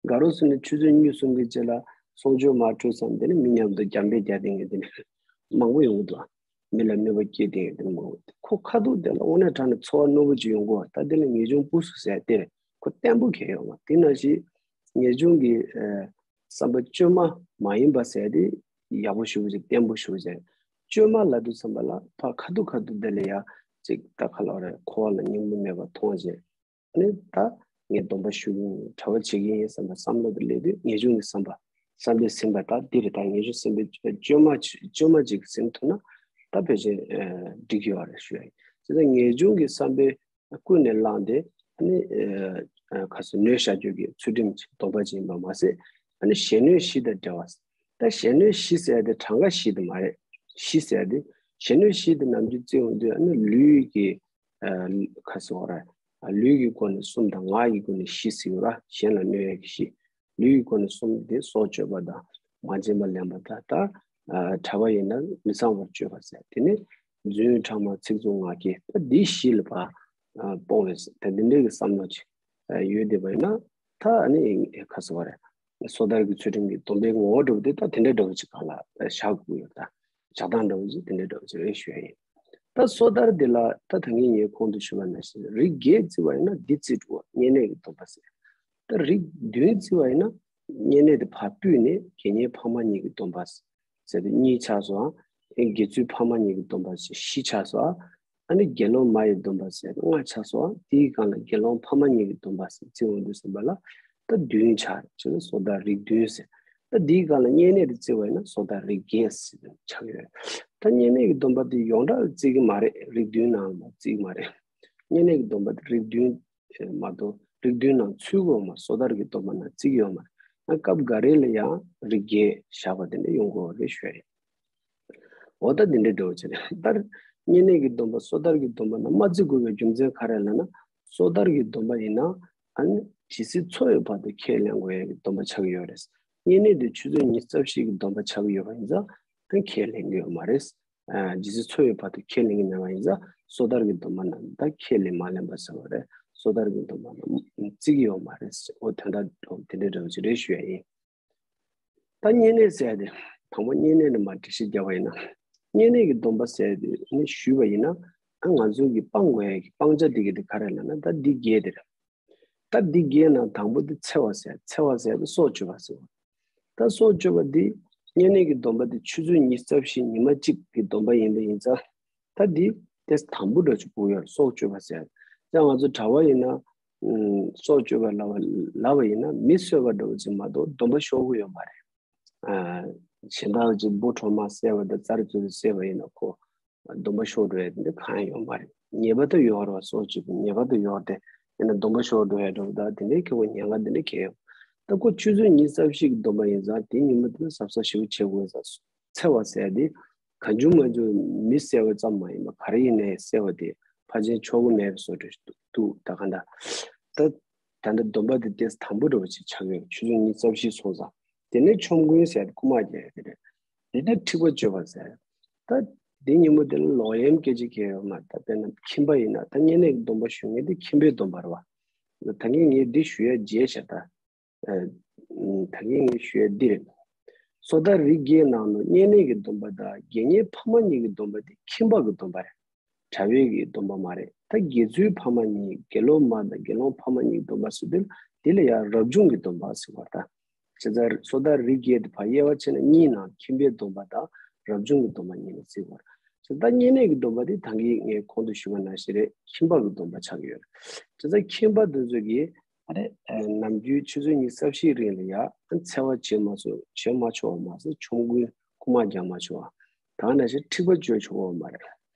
དགའ་རོགས་སུ་ནས་ཆུ་ཚོད་གཉིས་གསུམ་གྱི་རྗེས་ལ་གསོལ་མཆོད་མར་འཁྲུལ་ཙམ་དེ་ནི་མི་མཉམ་དུ་རྒྱང་འབེབས་རྒྱག་དེ་ངས་དེ་ནི་མང་པོ་ཡོང་གི་འདུག་མི་ལ་གནོད་པ་སྐྱེལ་དེ་ངས་དེ་ནི་མང་པོ་ཁོ་ཁ་ཐུག་དེ་ལ་དངོས་གནས་དྲང་ནས་ཚོར་བ་རྣོན་པོ་ཅིག་ཡོང་གི་འདུག་ད་དེ་ལ་ངེས་འབྱུང་སྤུ་སུ་ཟེར་དེ་རེད། ཁོ་བརྟན་པོ་གལ་ཡོད་མ་དེ་ནང་བཞིན་ངེས་འབྱུང་གི་བསམ་པ་བཅོས་མ་མ་ཡིན་པ་ཟེར་དེ་ཡག་པོ་ཞུ་བ་ཅིག་བརྟན་པོ་ཞུ་བ་ཅིག་བཅོས་མ་ལབ་དུས་ཙམ་པ་ལ་ཕར་ཁ་ཐུག་ཁ་ཐུག་དེ་ལ་ཡ་ཅིག་ད་ཁ་ལོ་རེད། འཁོར་བ་ལ་སྙིང་པོ་མེད་པ་མཐོང་བྱས། ནི་ད་ངས་སྡོམ་པ་ཞུ་གི་ཡིན། གྲྭ་པ་བྱེད་ཀྱི་ཡིན་བསམ་པ་བསམ་བློ་དེ་སླེབས་དུས་ངེས་འབྱུང་གི་བསམ་པ་བསམ་པས་ཟིན་པ་ད་འདི་རེད། ད་ངེས་འབྱུང་བསམ་པའི་བཅོས་མ་བཅོས་མ་ཅིག་ཟིན་ཐུབ་ན་ད་ཕལ་ཆེར་འགྲིག་ཡོད་རེད་ཞུ་ཡ་ཡིན། དེ་ད་ངེས་འབྱུང་གི་བསམ་པས་ཀུན་ནས་བསླངས་ཏེ་ཨ་ནི་ཁ་སོ་གནོད་བྱ་རྒྱུ་གི་ཚུལ་ཁྲིམས་ཀྱི་སྡོམ་པ་ཅིག་ཡིན་པ་མ་ཟད། ཨ་ནི་གཞན་གནོད་གཞི་དང་བྲལ་བ། ད་གཞན་གནོད་གཞི་ཟེར་ཡ་དེ་གྲངས་ཀ་བཞི་དེ་མ་རེད། གཞི་ཟེར་ཡ་དེ་གཞན་གནོད་གཞི་དེ་ནམ་རྒྱུན་བརྩི་ཡོང་དུས་ཨ་ནི་ལུས་ཀྱི་ཁ་སོ་ར་ལུས་ཀྱི་སྒོ་ནས་གསུམ་དང་ངག་གི་སྒོ་ནས་བཞི་ཟེར་བ་གཞན་ལ་གནོད་ཡ་གི་བཞི། ལུས་ཀྱི་སྒོ་ནས་གསུམ་དེ་སྲོག་གཅོད་པ་དང་མ་བྱིན་པ་ལེན་པ་དང་ད་གྲྭ་པ་ཡིན་ན་མི་གཙང་བར་སྤྱོད་པ་ཟེར། དེ་ནས་རྫུན་ཕྲ་མ་ཚིག་རྩུབ་ངག་འཁྱལ་ད་འདི་བཞི་ལ་ཕར་སྤོང་བའི་ད་འདི་འདྲའི་གི་བསམ་བློ་ཅིག་ཡོད་བསྡད་པ་ཡིན་ན་ད་ཨ་ནི་ཁ་སོ་བ་རེད། སོ་ཐར་གྱི་ཚུལ་ཁྲིམས་ཀྱི་སྡོམ་པའི་ངོ་བོ་འདྲ་བོ་དེ་ད་དེ་འདྲ་འདྲ་བོ་ཅིག་གང་ལ་བཞག་དགོས་ཡོད་ད། བཞག་སྟངས་འདྲ་བོ་ཅིག་དེ་འདྲ་འདྲ་བོ་ཅིག་རེད་ཞུ་ཡ་ཡིན། ད་སོ་ཐར་འདི་ལ་ད་ད་གིན་ངས་གོང་དུ་ཞུས་པ་ནང་བཞིན་རིགས་བརྒྱད་བརྩི་བ་ཡིན་ན་འདི་བརྩི་འགྲོ་བ་བསྙེན་གནས་ཀྱི་སྡོམ་པ་ཟེར། ད་རིགས་བདུན་བརྩི་བ་ཡིན་ན་བསྙེན་གནས་དེ་ཕར་ཕུད་ནས་དགེ་བསྙེན་ཕ་མ་གཉིས་ཀྱི་སྡོམ་པ་ཟེར་དེ་གཉིས་ཆགས་སོང་། དགེ་ཚུལ་ཕ་མ་གཉིས་ཀྱི་སྡོམ་པ་ཟེར་བཞི་ཆགས་སོང་། ཨ་ནི་དགེ་སློང་མ་ཡི་སྡོམ་པ་ཟེར་ལྔ་ཆགས་སོང་། དེའི་སྒང་ལ་དགེ་སློང་ཕ་མ་གཉིས་ཀྱི་སྡོམ་པ་ཟེར་བརྩི་འོང་དུས་ཙམ་པ་ལ་ད་བདུན་ཆགས་རེད། བྱས་ན་སོ་ཐར་རིགས་བདུན་ཟེར། ད་དེའི་སྒང་ལ་བསྙེན་གནས་དེ་བརྩི་བ་ཡིན་ན་སོ་ཐར་རིགས་བརྒྱད་ཟེར་ཆགས་ཡོད། ད་བསྙེན་གནས་ཀྱི་སྡོམ་པ་དེ་ཡོངས་གྲགས་ལ་བརྩི་གི་མ་རེད། རིགས་བདུན་ནང་ལ་བརྩི་གི་མ་རེད། བསྙེན་གནས་ཀྱི་སྡོམ་པ་དེ་རིགས་བདུན་མ་གཏོགས་རིགས་བདུན་ནང་ཚུད་དགོས་མ་སོ་ཐར་གྱི་སྡོམ་པ་ནང་བརྩི་གི་ཡོད་མ་རེད། ཨ་སྐབས་འགའ་རེ་ལ་ཡང་རིགས་བརྒྱད་བཞག་པ་དེ་འདྲ་ཡོང་གི་ཡོད་རེད་ཞུ་ཡ་ཡིན། འོ་ད་འདི་འདྲའི་འདྲ་བོ་ཅིག་རེད། ད་བསྙེན་གནས་ཀྱི་སྡོམ་པ་སོ་ཐར་གྱི་སྡོམ་པ་ནང་མ་བརྩི་དགོས་པའི་རྒྱུ་མཚན་ག་རེ་ལབ་ན། སོ་ཐར་གྱི་སྡོམ་པ་ཡིན་ན་ཨ་ནི་ཇི་སྲིད་འཚོ་ཡི་བར་དུ་ཁས་ལེན་དགོས་ཡ་གི་སྡོམ་པ་ཆགས་ཀྱི་ཡོད་རེད། བསྙེན་གནས་དེ་ཆུ་ཚོད་ཉི་ཤུ་རྩ་བཞི་གི་སྡོམ་པ་ཆགས་ཀྱི་ཡོད་པ་ཡིན་ཙང་ཨ་ནི་ཁས་ལེན་གྱི་ཡོད་མ་རེད། ཨ་ཇི་སྲིད་འཚོ་ཡི་བར་དུ་ཁས་ལེན་གྱི་མེད་པ་ཡིན་ཙང་སོ་ཐར་གྱི་སྡོམ་པ་ནང་ད་ཁས་ལེན་མ་ལེན་པ་ཟེར་བ་རེད། སོ་ཐར་གྱི་སྡོམ་པ་ནང་བརྩི་གི་ཡོད་མ་རེད། འོ་དོན་དག་དེ་འདྲའི་འདྲ་བོ་ཅིག་རེད་ཞུ་ཡ་ཡིན། ད་བསྙེན་གནས་ཟེར་ཡ་དེ་དང་པོ་བསྙེན་གནས་ནས་མར་འགྲེལ་བཤད་རྒྱབ་པ་ཡིན་ན། བསྙེན་གནས་ཀྱི་སྡོམ་པ་ཟེར་ཡ་དེ་ནི་ཞུས་པ་ཡིན་ན་ཨ་ང་ཚོ་གི་སྤང་དགོས་ཡ་གི་སྤང་བྱ་དེ་གི་དེ་ག་རེ་ལབ་ན་ད་འདི་བརྒྱད་དེ་རེད། ད་འདི་བརྒྱད་ནང་དང་པོ་དེ་འཚེ་བ་ཟེར། འཚེ་བ་ཟེར་ཡ་དེ་སྲོག་གཅོད་པ་ཟེར་བ། ད་སྲོག་གཅོད་པ་འདི་བསྙེན་གནས་ཀྱི་སྡོམ་པ་དེ་ཆུ་ཚོད་ཉི་ཤུ་རྩ་བཞི་ཉི་མ་གཅིག་གི་སྡོམ་པ་ཡིན་པ་ཡིན་ཙང་། ད་འདི་དེ་དང་པོ་འདྲ་ཅིག་དགོས་ཡོད་རེད། སྲོག་གཅོད་པ་ཟེར། ད་ང་ཚོ་གྲྭ་པ་ཡིན་ན་ཨུམ་སྲོག་གཅོད་པ་ལབ་པ་ལབ་པ་ཡིན་ན་མི་གསོད་པ་འདྲ་བོ་ཅིག་མ་གཏོགས་སྡོམ་པ་ཤོར་གི་ཡོད་མ་རེད། ཨ་གཞན་དག་ཅིག་འབུ་གྲོག་མ་བསད་པ་དང་རྩྭ་རི་ཚོ་རི་བསད་པ་ཡིན་ན་ཁོ་སྡོམ་པ་ཤོར་འགྲོ་ཡ་དེ་འདྲ་གང་ཡང་ཡོད་མ་རེད། ཉེས་པ་དེ་ཡོད་རེད་བ། སྲོག་གཅོད་པའི་ཉེས་པ་དེ་ཡོད་རེད། ཡིན་ན་སྡོམ་པ་ཤོར་འགྲོ་ཡ་འདྲ་བོ་དང་དེ་འདྲའི་ཁེ་བོ་ཉེན་ཁ་དེ་འདྲ་གང་ཡང་ཡོད། ད་ཁོ་ཆུ་ཚོད་ཉི་ཤུ་རྩ་བཞི་གི་སྡོམ་པ་ཡིན་ཙང་དེ་ཉིན་མོ་དེ་ལ་གཟབ་གཟབ་ཞེ་པོ་བྱེད་དགོས་ས། འཚེ་བ་ཟེར་ཡ་དེ་གང་བྱུང་མང་བྱུང་མི་བསད་པ་ཙམ་མ་ཡིན་པར་ག་རེ་ཡིན་ནའི་བསད་པ་དེ་ཕལ་ཆེར་ཆོག་གི་མེད་པའི་བཟོ་འདྲ་ཞིག་འདུག་ད་ག་འདྲ་ད། ད་ལྟ་སྡོམ་པ་དེ་ཏོག་ཙམ་དམ་པོ་འདྲ་བོ་ཅིག་ཆགས་ཡོད། ཆུ་ཚོད་ཉི་ཤུ་རྩ་བཞི་སོང་ཙང་། དེ་ནས་ཆོམ་རྐུན་ཟེར་ཡ་དེ་རྐུ་མ་རྒྱག་ཡ་དེ་རེད། དེ་ནས་འཁྲིག་པ་སྤྱོད་པ་ཟེར། ད་དེ་ཉིན་མོ་དེ་ལ་ལོག་གཡེམ་སྐད་ཆ་གང་ཡང་ཡོད་མ་རེད། ད་དཔེར་ན་ཁྱིམ་པ་ཡིན་ན་ད་བསྙེན་གནས་ཀྱི་སྡོམ་པ་ཞུ་མཁན་དེ་ཁྱིམ་པའི་སྡོམ་པ་རེད་བ། ད་གིན་ངས་འདི་ཞུ་ཡ་བརྗེད་བཞག་ད། ཨ་ད་གིན་ངས་ཞུ་ཡ་འདི་རེད། སོ་ཐར་རིགས་བརྒྱད་ནང་ལ་བསྙེན་གནས་ཀྱི་སྡོམ་པ་དང་དགེ་བསྙེན་ཕ་མ་གཉིས་ཀྱི་སྡོམ་པ་དེ་ཁྱིམ་པ་གི་སྡོམ་པ་རེད། གྲྭ་པའི་གི་སྡོམ་པ་མ་རེད། ད་དགེ་ཚུལ་ཕ་མ་གཉིས་དགེ་སློང་མ་དང་དགེ་སློང་ཕ་མ་གཉིས་སྡོམ་པ་ཟེར་དུས་དེ་ལ་ཡང་རབ་བྱུང་གི་སྡོམ་པ་ཟེར་བ་ད། བྱས་ཙང་སོ་ཐར་རིགས་བརྒྱད་དེ་ཕར་དབྱེ་བ་ཕྱེ་ན་གཉིས་ནང་ཁྱིམ་པའི་སྡོམ་པ་དང་རབ་བྱུང་གི་སྡོམ་པ་གཉིས་ལ་བརྩི་བ་རེད། བྱས་ཙང་ད་བསྙེན་གནས་ཀྱི་སྡོམ་པ་དེ་ད་གིན་ངས་གོང་དུ་ཞུས་པ་ནང་བཞིན་རེད། ཁྱིམ་པ་གི་སྡོམ་པ་ཆགས་ཀྱི་ཡོད་རེད། བྱས་ཙང་ཁྱིམ་པ་དེ་ཚོ་གིས་ཨ་རེ་ནམ་རྒྱུན་ཆུ་ཚོད་ཉི་ཤུ་རྩ་བཞིའི་རིང་ལ་ཡང་འཚེ་བ་བྱེད་མ་ཆོག་བྱེད་མ་ཆོག་པ་མ་ཟད་ཆོམ་རྐུན་རྐུ་མ་རྒྱག་མ་ཆོག་པ། ད་ག་ནང་བཞིན་འཁྲིག་པ་སྤྱོད་ཆོག་པ་མ་རེད།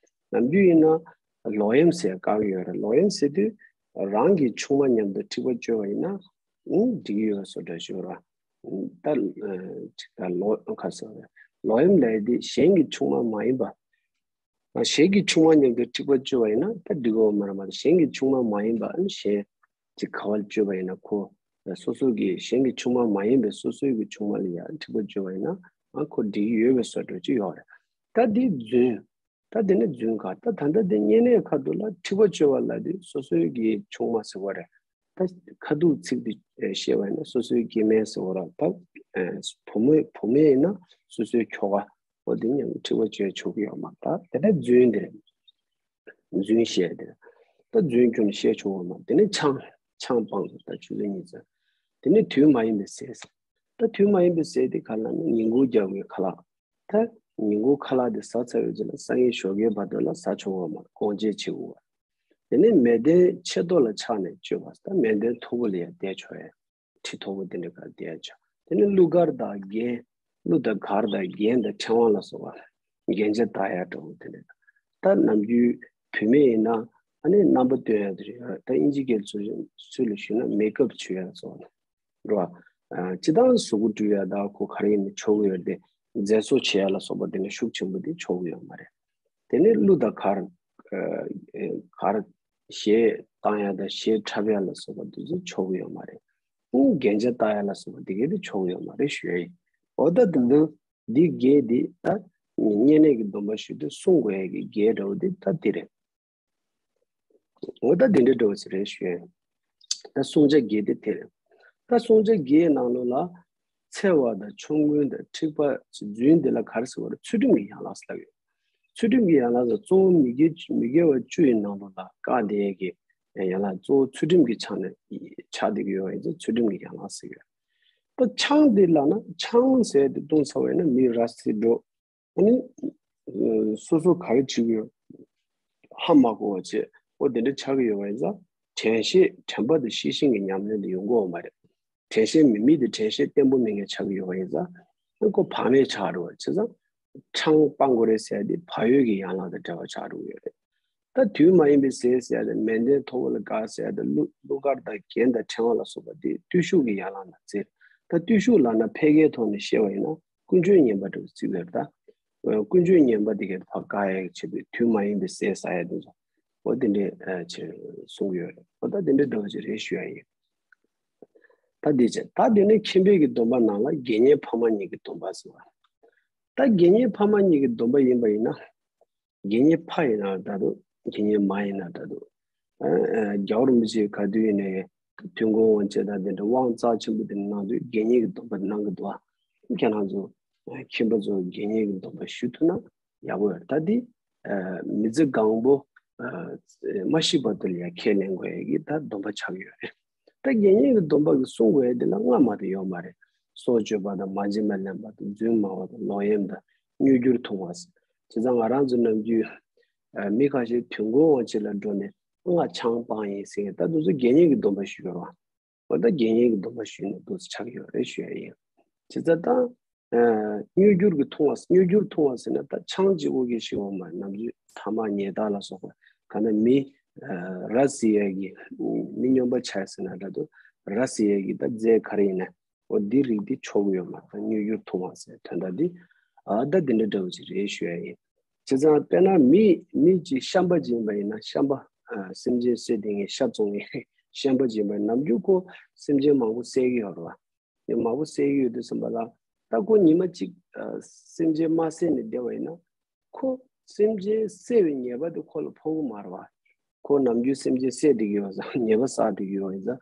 ནམ་རྒྱུན་ཡིན་ན་ལོག་གཡེམ་ཟེར་བཀག་ཡོད་རེད། ལོག་གཡེམ་ཟེར་དུས་རང་གི་ཆུང་མ་མཉམ་དུ་འཁྲིག་པ་སྤྱོད་པ་ཡིན་ན་ཨང་འགྲིག་གི་ཡོད་བཟོ་འདྲ་ཞིག་རེད། ད་ཅིག་ད་ལོག་ཁ་སོ་རེད། ལོག་གཡེམ་ལབ་ཡ་དེ་གཞན་གྱི་ཆུང་མ་མ་ཡིན་པ། གཞན་གྱི་ཆུང་མ་མཉམ་དུ་འཁྲིག་པ་སྤྱོད་པ་ཡིན་ན་ད་འགྲིག་གི་ཡོད་མ་རེད་མ་གཏོགས་གཞན་གྱི་ཆུང་མ་མ་ཡིན་པ་ཨ་ནི་གཞན་ཅིག་ག་བ་ལ་སྤྱོད་པ་ཡིན་ན་ཁོ་ སོ་སོ་གི་གཞན་གྱི་ཆུང་མ་མ་ཡིན་པའི་སོ་སོའི་གི་ཆུང་མ་ལ་ཡང་འཁྲིག་པ་བཅོས་པ་ཡིན་ན་ཨ་ཁོ་འགྲིག་གི་ཡོད་པའི་བཟོ་འདྲ་ཅིག་ཡོད་རེད། ད་འདི་རྫུན། ད་དེ་ནས་རྫུན་ག་ད་ད་ལྟ་དེ་བསྙེན་གནས་ཁ་ཐུག་ལ་འཁྲིག་པ་བཅོས་པ་ལ་དེ་སོ་སོའི་གི་ཆུང་མ་ཟེར་བ་རེད། ད་ཁ་ཐུག་ཚིག་དེ་བཤད་པ་ཡིན་ན་སོ་སོའི་སྐྱེ་དམན་ཟེར་བ་ར་ད་བུ་མོ་བུ་མོ་ཡིན་ན་སོ་སོའི་ཁྱོ་ག་འོ་དེ་མཉམ་དུ་འཁྲིག་པ་བཅོས་ཆོག་གི་ཡོད་མ་རེད། ད་དེ་ནས་རྫུན་དེ་རེད། རྫུན་བཤད་དེ་རེད། ད་རྫུན་ཁྱོན་བཤད་ཆོག་གི་ཡོད་མ་རེད། དེ་ནས་ཆང་ཆང་སྤངས་ད་ཆུ་ཚོད་གཉིས་ཙམ། དེ་ནས་དུས་མ་ཡིན་པའི་ཟས། ད་དུས་མ་ཡིན་པའི་ཟས་དེ་ག་ལ་ན་ཉིན་གུང་རྒྱག་པའི་ཁ་ལག་ད་ཉིན་གུང་ཁ་ལག་དེ་ཟ་ཚར་བའི་རྗེས་ལ་སང་ཉིན་ཞོགས་ཀའི་བར་དུ་ལ་ཟ་ཆོག་གི་ཡོད་མ་རེད། སྐོང་བྱེད་བྱེད་དགོས་པ། དེ་ནས་མལ་སྟན་ཆེ་མཐོ་ལ་ཆགས་ནས་སྤྱོད་པ་ད་མལ་སྟན་མཐོ་པོ་ལ་ཡང་བསྡད་ཆོག་ཡ། ཁྲི་མཐོ་པོ་དེ་འདྲ་ག་བསྡད་ཆོག་དེ་ནས་གླུ་གར་དང་རྒྱན། གླུ་དང་གར་དང་རྒྱན་དང་ཕྲེང་བ་ལ་སོགས་པ་རྒྱན་ཆ་བཏགས་ཡ་འདྲ་བོ་དེ་འདྲ། ད་ནམ་རྒྱུན་བུད་མེད་ཡིན་ན་ཨ་ནི་རྣམ་པ་སྟོན་ཡ་དེ་རེད། ད་ཨིན་ཇི་སྐད་ཚུལ་ཚུལ་ལ་ཞུས་ན་མེག་ཨབ་བྱུག་ཡ་ལ་སོགས་པ་འགྲོ་བ། སྤྱི་བཏང་གཟུགས་པོ་བཀྲུ་ཡ་དང་ཁོ་ག་རེ་ཡིན་ན་ཆོག་གི་ཡོད་དེ། མཛེས་བཟོ་བྱེད་ཡ་ལ་སོགས་པ་དེ་འདྲ་ཤུགས་ཆེན་པོ་དེ་ཆོག་གི་ཡོད་མ་རེད། དེ་ནས་གླུ་དང་གར། གར་གཞས་བཏང་ཡ་དང་གཞས་འཁྲབ་ཡ་ལ་སོགས་པ་དེ་ཚོ་ཆོག་གི་ཡོད་མ་རེད། རྒྱན་ཆ་བཏགས་ཡ་ལ་སོགས་པ་དེ་གས་དེ་ཆོག་གི་ཡོད་མ་རེད་ཞུ་ཡ་ཡིན། འོ་ད་དེ་འདུག་འདི་བརྒྱད་འདི་ད་བསྙེན་གནས་ཀྱི་སྡོམ་པ་ཞུ་དུས་སྲུང་དགོས་ཡ་གི་བརྒྱད་འདྲ་བོ་འདི་ད་འདི་རེད། འོ་ད་འདི་འདྲ་འདྲ་བོ་ཞིག་རེད་ཞུ་ཡ་ཡིན། ད་བསྲུང་བྱ་བརྒྱད་དེ་དེ་རེད། ད་བསྲུང་བྱ་བརྒྱད་ནང་ལོགས་ལ་འཚེ་བ་དང་ཆོམ་རྐུན་དང་འཁྲིག་པ་རྫུན་འདི་ལ་ག་རེ་ཟེར་བ་རེད། ཚུལ་ཁྲིམས་ཀྱི་ཡན་ལག་ཟེར་ལབ་ཡོད། ཚུལ་ཁྲིམས་ཀྱི་ཡན་ལག་ཟེར་གཙོ་བོ་མི་དགེ་མི་དགེ་བ་བཅུ་ཡི་ནང་ལོགས་ལ་བཀག་བསྡད་ཡས་ཀྱི་ཡན་ལག་གཙོ་བོ་ཚུལ་ཁྲིམས་ཀྱི་ཆ་ནས་ཆགས་བསྡད་ཀྱི་ཡོད་པ་ཡིན་ཙང་ཚུལ་ཁྲིམས་ཀྱི་ཡན་ལག་ཟེར་ཡོད། ད་ཆང་འདི་ལབ་ན་ཆང་ཟེར་དེ་བཏུང་ཚར་བ་ཡིན་ན་མི་ར་སི་འགྲོ། ཨ་ནི། སོ་སོ་ག་རེ་བྱེད་ཀྱི་ཡོད། ཧ་མ་གོ་བ་བྱེད། འོ་དེ་འདྲ་ཆགས་ཀྱི་ཡོད་པ་ཡིན་ཙང་། དྲན་ཤེས་དྲན་པ་དང་ཤེས་བཞིན་གྱི་ཉམས་ལེན་དེ་ཡོང་གི་ཡོད་མ་རེད། དྲན་ཤེས་མི་དམིགས་དེ་དྲན་ཤེས་བརྟན་པོ་མེད་མཁན་ཆགས་ཀྱི་ཡོད་པ་ཡིན་ཙང་། ཨ་ཁོ་བག་མེད་ཆགས་འགྲོ་བ་བྱས་ཙང་། ཆང་སྤང་དགོས་རེད་ཟེར་དེ་བག་ཡོད་ཀྱི་ཡན་ལག་དང་འབྲེལ་བ་ཆགས་འགྲོ་གི་ཡོད་རེད། ད་དུས་མ་ཡིན་པའི་ཟས་ཟེར་ཡ་དེ་མལ་སྟན་མཐོ་པོ་ལ་དགའ་ཟེར་ཡ་དེ་གླུ་གླུ་གར་དང་རྒྱན་དང་ཕྲེང་བ་ལ་སོགས་པ་དེ་བརྟུལ་ཞུགས་ཀྱི་ཡན་ལག་ནང་ཚུད། ད་བརྟུལ་ཞུགས་ལབ་ན་ཕལ་སྐད་ཐོག་ནས་བཤད་པ་ཡིན་ན་ཀུན་སྤྱོད་ངན་པ་འདྲ་བོ་བརྩི་དགོས་རེད་ད། ཀུན་སྤྱོད་ངན་པ་དེ་གའི་ཕར་བཀག་ཡ་ཆེད་དུ་དུས་མ་ཡིན་པའི་ཟས་ཟ་ཡ་དེ་ཚོ། འོ་དེ་འདྲས་ཆེ་གསུང་གི་ཡོད་རེད། འོ་ད་དེ་འདྲས་འདྲ་བོ་ཅིག་རེད་ཞུ་ཡ་ཡིན། ད་འདི་བྱས་ད་དེ་ནས་ཁྱིམ་པའི་གི་སྡོམ་པ་ནང་ལ་དགེ་བསྙེན་ཕ་མ་གཉིས་ཀྱི་སྡོམ་པ་ཟེར་བ། ད་དགེ་བསྙེན་ཕ་མ་གཉིས་ཀྱི་སྡོམ་པ་ཡིན་པ་ཡིན་ན། དགེ་བསྙེན་ཕ་ཡིན་ན་ད་དུ་དགེ་བསྙེན་མ་ཡིན་ན་ད་དུ། རྒྱལ་བ་རིན་པོ་ཆེ་ག་དུས་ཡིན་ནའི་དུས་འཁོར་དབང་བྱེད་དང་དེ་འདྲ་དབང་རྩ་ཆེན་པོ་དེ་གནང་དུས་དགེ་བསྙེན་གྱི་སྡོམ་པ་གནང་གི་འདུག་ཨ། ཁྱེད་རང་ཚོ་ཁྱིམ་པ་ཚོ་དགེ་བསྙེན་གྱི་སྡོམ་པ་ཞུ་ཐུབ་ན་ཡག་པོ་ཡོད་རེད། ད་དེ་མི་ཚེ་གང་པོ་མ་ཤི་བར་དུ་ལ་ཡ་ཁས་ལེན་དགོས་ཡ་གི་ད་སྡོམ་པ་ཆགས་ཡོད་རེད། ད་དགེ་བསྙེན་གྱི་སྡོམ་པ་གི་སྲུང་དགོས་ཡ་དེ་ལ་ལྔ་མ་གཏོགས་ཡོད་མ་རེད། སྲོག་གཅོད་པ་དང་མ་བྱིན་པ་ལེན་པ་དང་རྫུན་སྨྲ་བ་དང་ལོག་གཡེམ་དང་དངོས་རྒྱུར་ཐུང་བ། བྱས་ཙང་ང་རང་ཚོ་ནམ་རྒྱུན་མི་ཁ་ཤས་དུས་འཁོར་དབང་བྱེད་ལ་འགྲོ་ནས་ང་ཆང་སྤངས་ཡིན་ཟེར་མཁན་ད་དུང་ཚོ་དགེ་བསྙེན་གྱི་སྡོམ་པ་ཞུས་ཡོད་རེད་བ། འོ་ད་དགེ་བསྙེན་གྱི་སྡོམ་པ་ཞུས་ནས་འདུག་སེ་ཆགས་ཡོད་རེད་ཞུ་ཡ་ཡིན། བྱས་ཙང་ད། དངོས་འགྱུར་གྱི་ཐུང་བ་དངོས་འགྱུར་ཐུང་བ་ཟེར་ན་ད་ཆང་གཅིག་པོ་གི་ཞིག་འོང་མ་ནམ་རྒྱུན་ཐ་མག་ཉལ་ཐ་ལ་སོགས་པ་ག་ན་མི་ར་བཟི་ཡས་ཀྱི་མི་སྨྱོན་པ་ཆགས་ཟེར་ན་འདྲ་འདུག་ར་བཟི་ཡས་ཀྱི་ད་རྫས་ག་རེ་ཡིན་ན་འོ་འདི་རིགས་འདི་ཆོག་གི་ཡོད་མ་རེད། དངོས་འགྱུར་ཐུང་བ་ཟེར་དོན་དག་འདི་ཨ་ད་འདི་འདྲ་འདྲ་བོ་ཅིག་རེད་ཞུ་ཡ་ཡིན། བྱས་ཙང་དཔེར་ན་མི་མི་གཅིག་བཤམས་པ་ཅིག་ཡིན་པ་ཡིན་ན་བཤམས་པ་སེམས་ཅན་བསད་དེ་ངས་ཤ་བཙོང་ངས་བཤམས་པ་ཅིག་ཡིན་པ་ནམ་རྒྱུན་ཁོ་སེམས་ཅན་མང་པོ་བསད་ཀྱི་ཡོད་རེད་བ། ནས་མང་པོ་བསད་ཀྱི་ཡོད་དུས་ཙམ་པ་ལ་ད་ཁོ་ཉི་མ་གཅིག་སེམས་ཅན་མ་བསད་ནས་བསྡད་པ་ཡིན་ན་ཁོ་སེམས་ཅན་བསད་པའི་ཉེས་པ་དེ་ཁོ་ལ་ཕོག་གི་མ་རེད་བ། ཁོ་ནམ་རྒྱུན་སེམས་ཅན་བསད་བསྡད་ཀྱི་ཡོད་ཙང་ཉེས་པ་བསགས་བསྡད་ཀྱི་ཡོད་ཙང་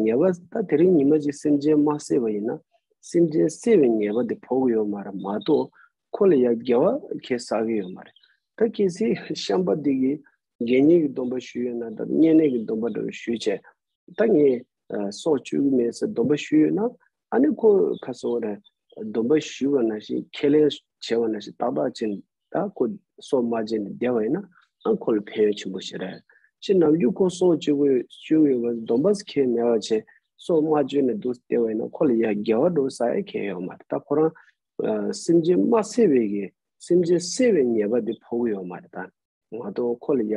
ཉེས་པ་ད་དེ་རིང་ཉི་མ་གཅིག་སེམས་ཅན་མ་བསད་པ་ཡིན་ན་སེམས་ཅན་བསད་པའི་ཉེས་པ་དེ་ཕོག་གི་ཡོད་མ་རེད་མ་གཏོགས་ཁོ་ལ་ཡ་དགེ་བ་ཁས་བསགས་ཀྱི་ཡོད་མ་རེད། ད་གལ་སྲིད་བཤམས་པ་འདི་གིས་དགེ་བསྙེན་གྱི་སྡོམ་པ་ཞུས་ཡོད་ན་ད་བསྙེན་གནས་ཀྱི་སྡོམ་པ་འདྲ་བོ་ཞུས་བྱས། ད་ངས་སྲོག་གཅོད་ཀྱི་མེད་ཟེར་སྡོམ་པ་ཞུས་ཡོད་ན་ཨ་ནི་ཁོ་ཁ་སོ་རེ་སྡོམ་པ་ཞུས་པ་ནང་བཞིན་ཁས་ལེན་བྱས་པ་ནང་བཞིན་ཏག་ཏག་བྱས་ནས་ད་ཁོ་སྲོག་མ་བཅད་ནས་བསྡད་པ་ཡིན་ན་ཨ་ཁོ་ལ་ཕན་ཡོན་ཆེན་པོ་ཞིག་རེད། ཅི་ནམ་རྒྱུན་ཁོ་སྲོག་གཅོད་དགོས་གཅོད་དགོས་པ་སྡོམ་པ་ཁས་མེད་པ་བྱས་སྲོག་མ་གཅོད་ནས་འདུག་བསྡད་པ་ཡིན་ན་ཁོ་ལ་ཡ་དགེ་བ་འགྲོ་ས་ཡ་ཁས་ཡོད་མ་རེད། ད་ཁོ་རང་སེམས་ཅན་མ་བསད་པའི་གི་སེམས་ཅན་བསད་པའི་ཉེས་པ་དེ་ཕོག་གི་ཡོད་མ་རེད་ད། མ་གཏོགས་ཁོ་ལ་ཡ།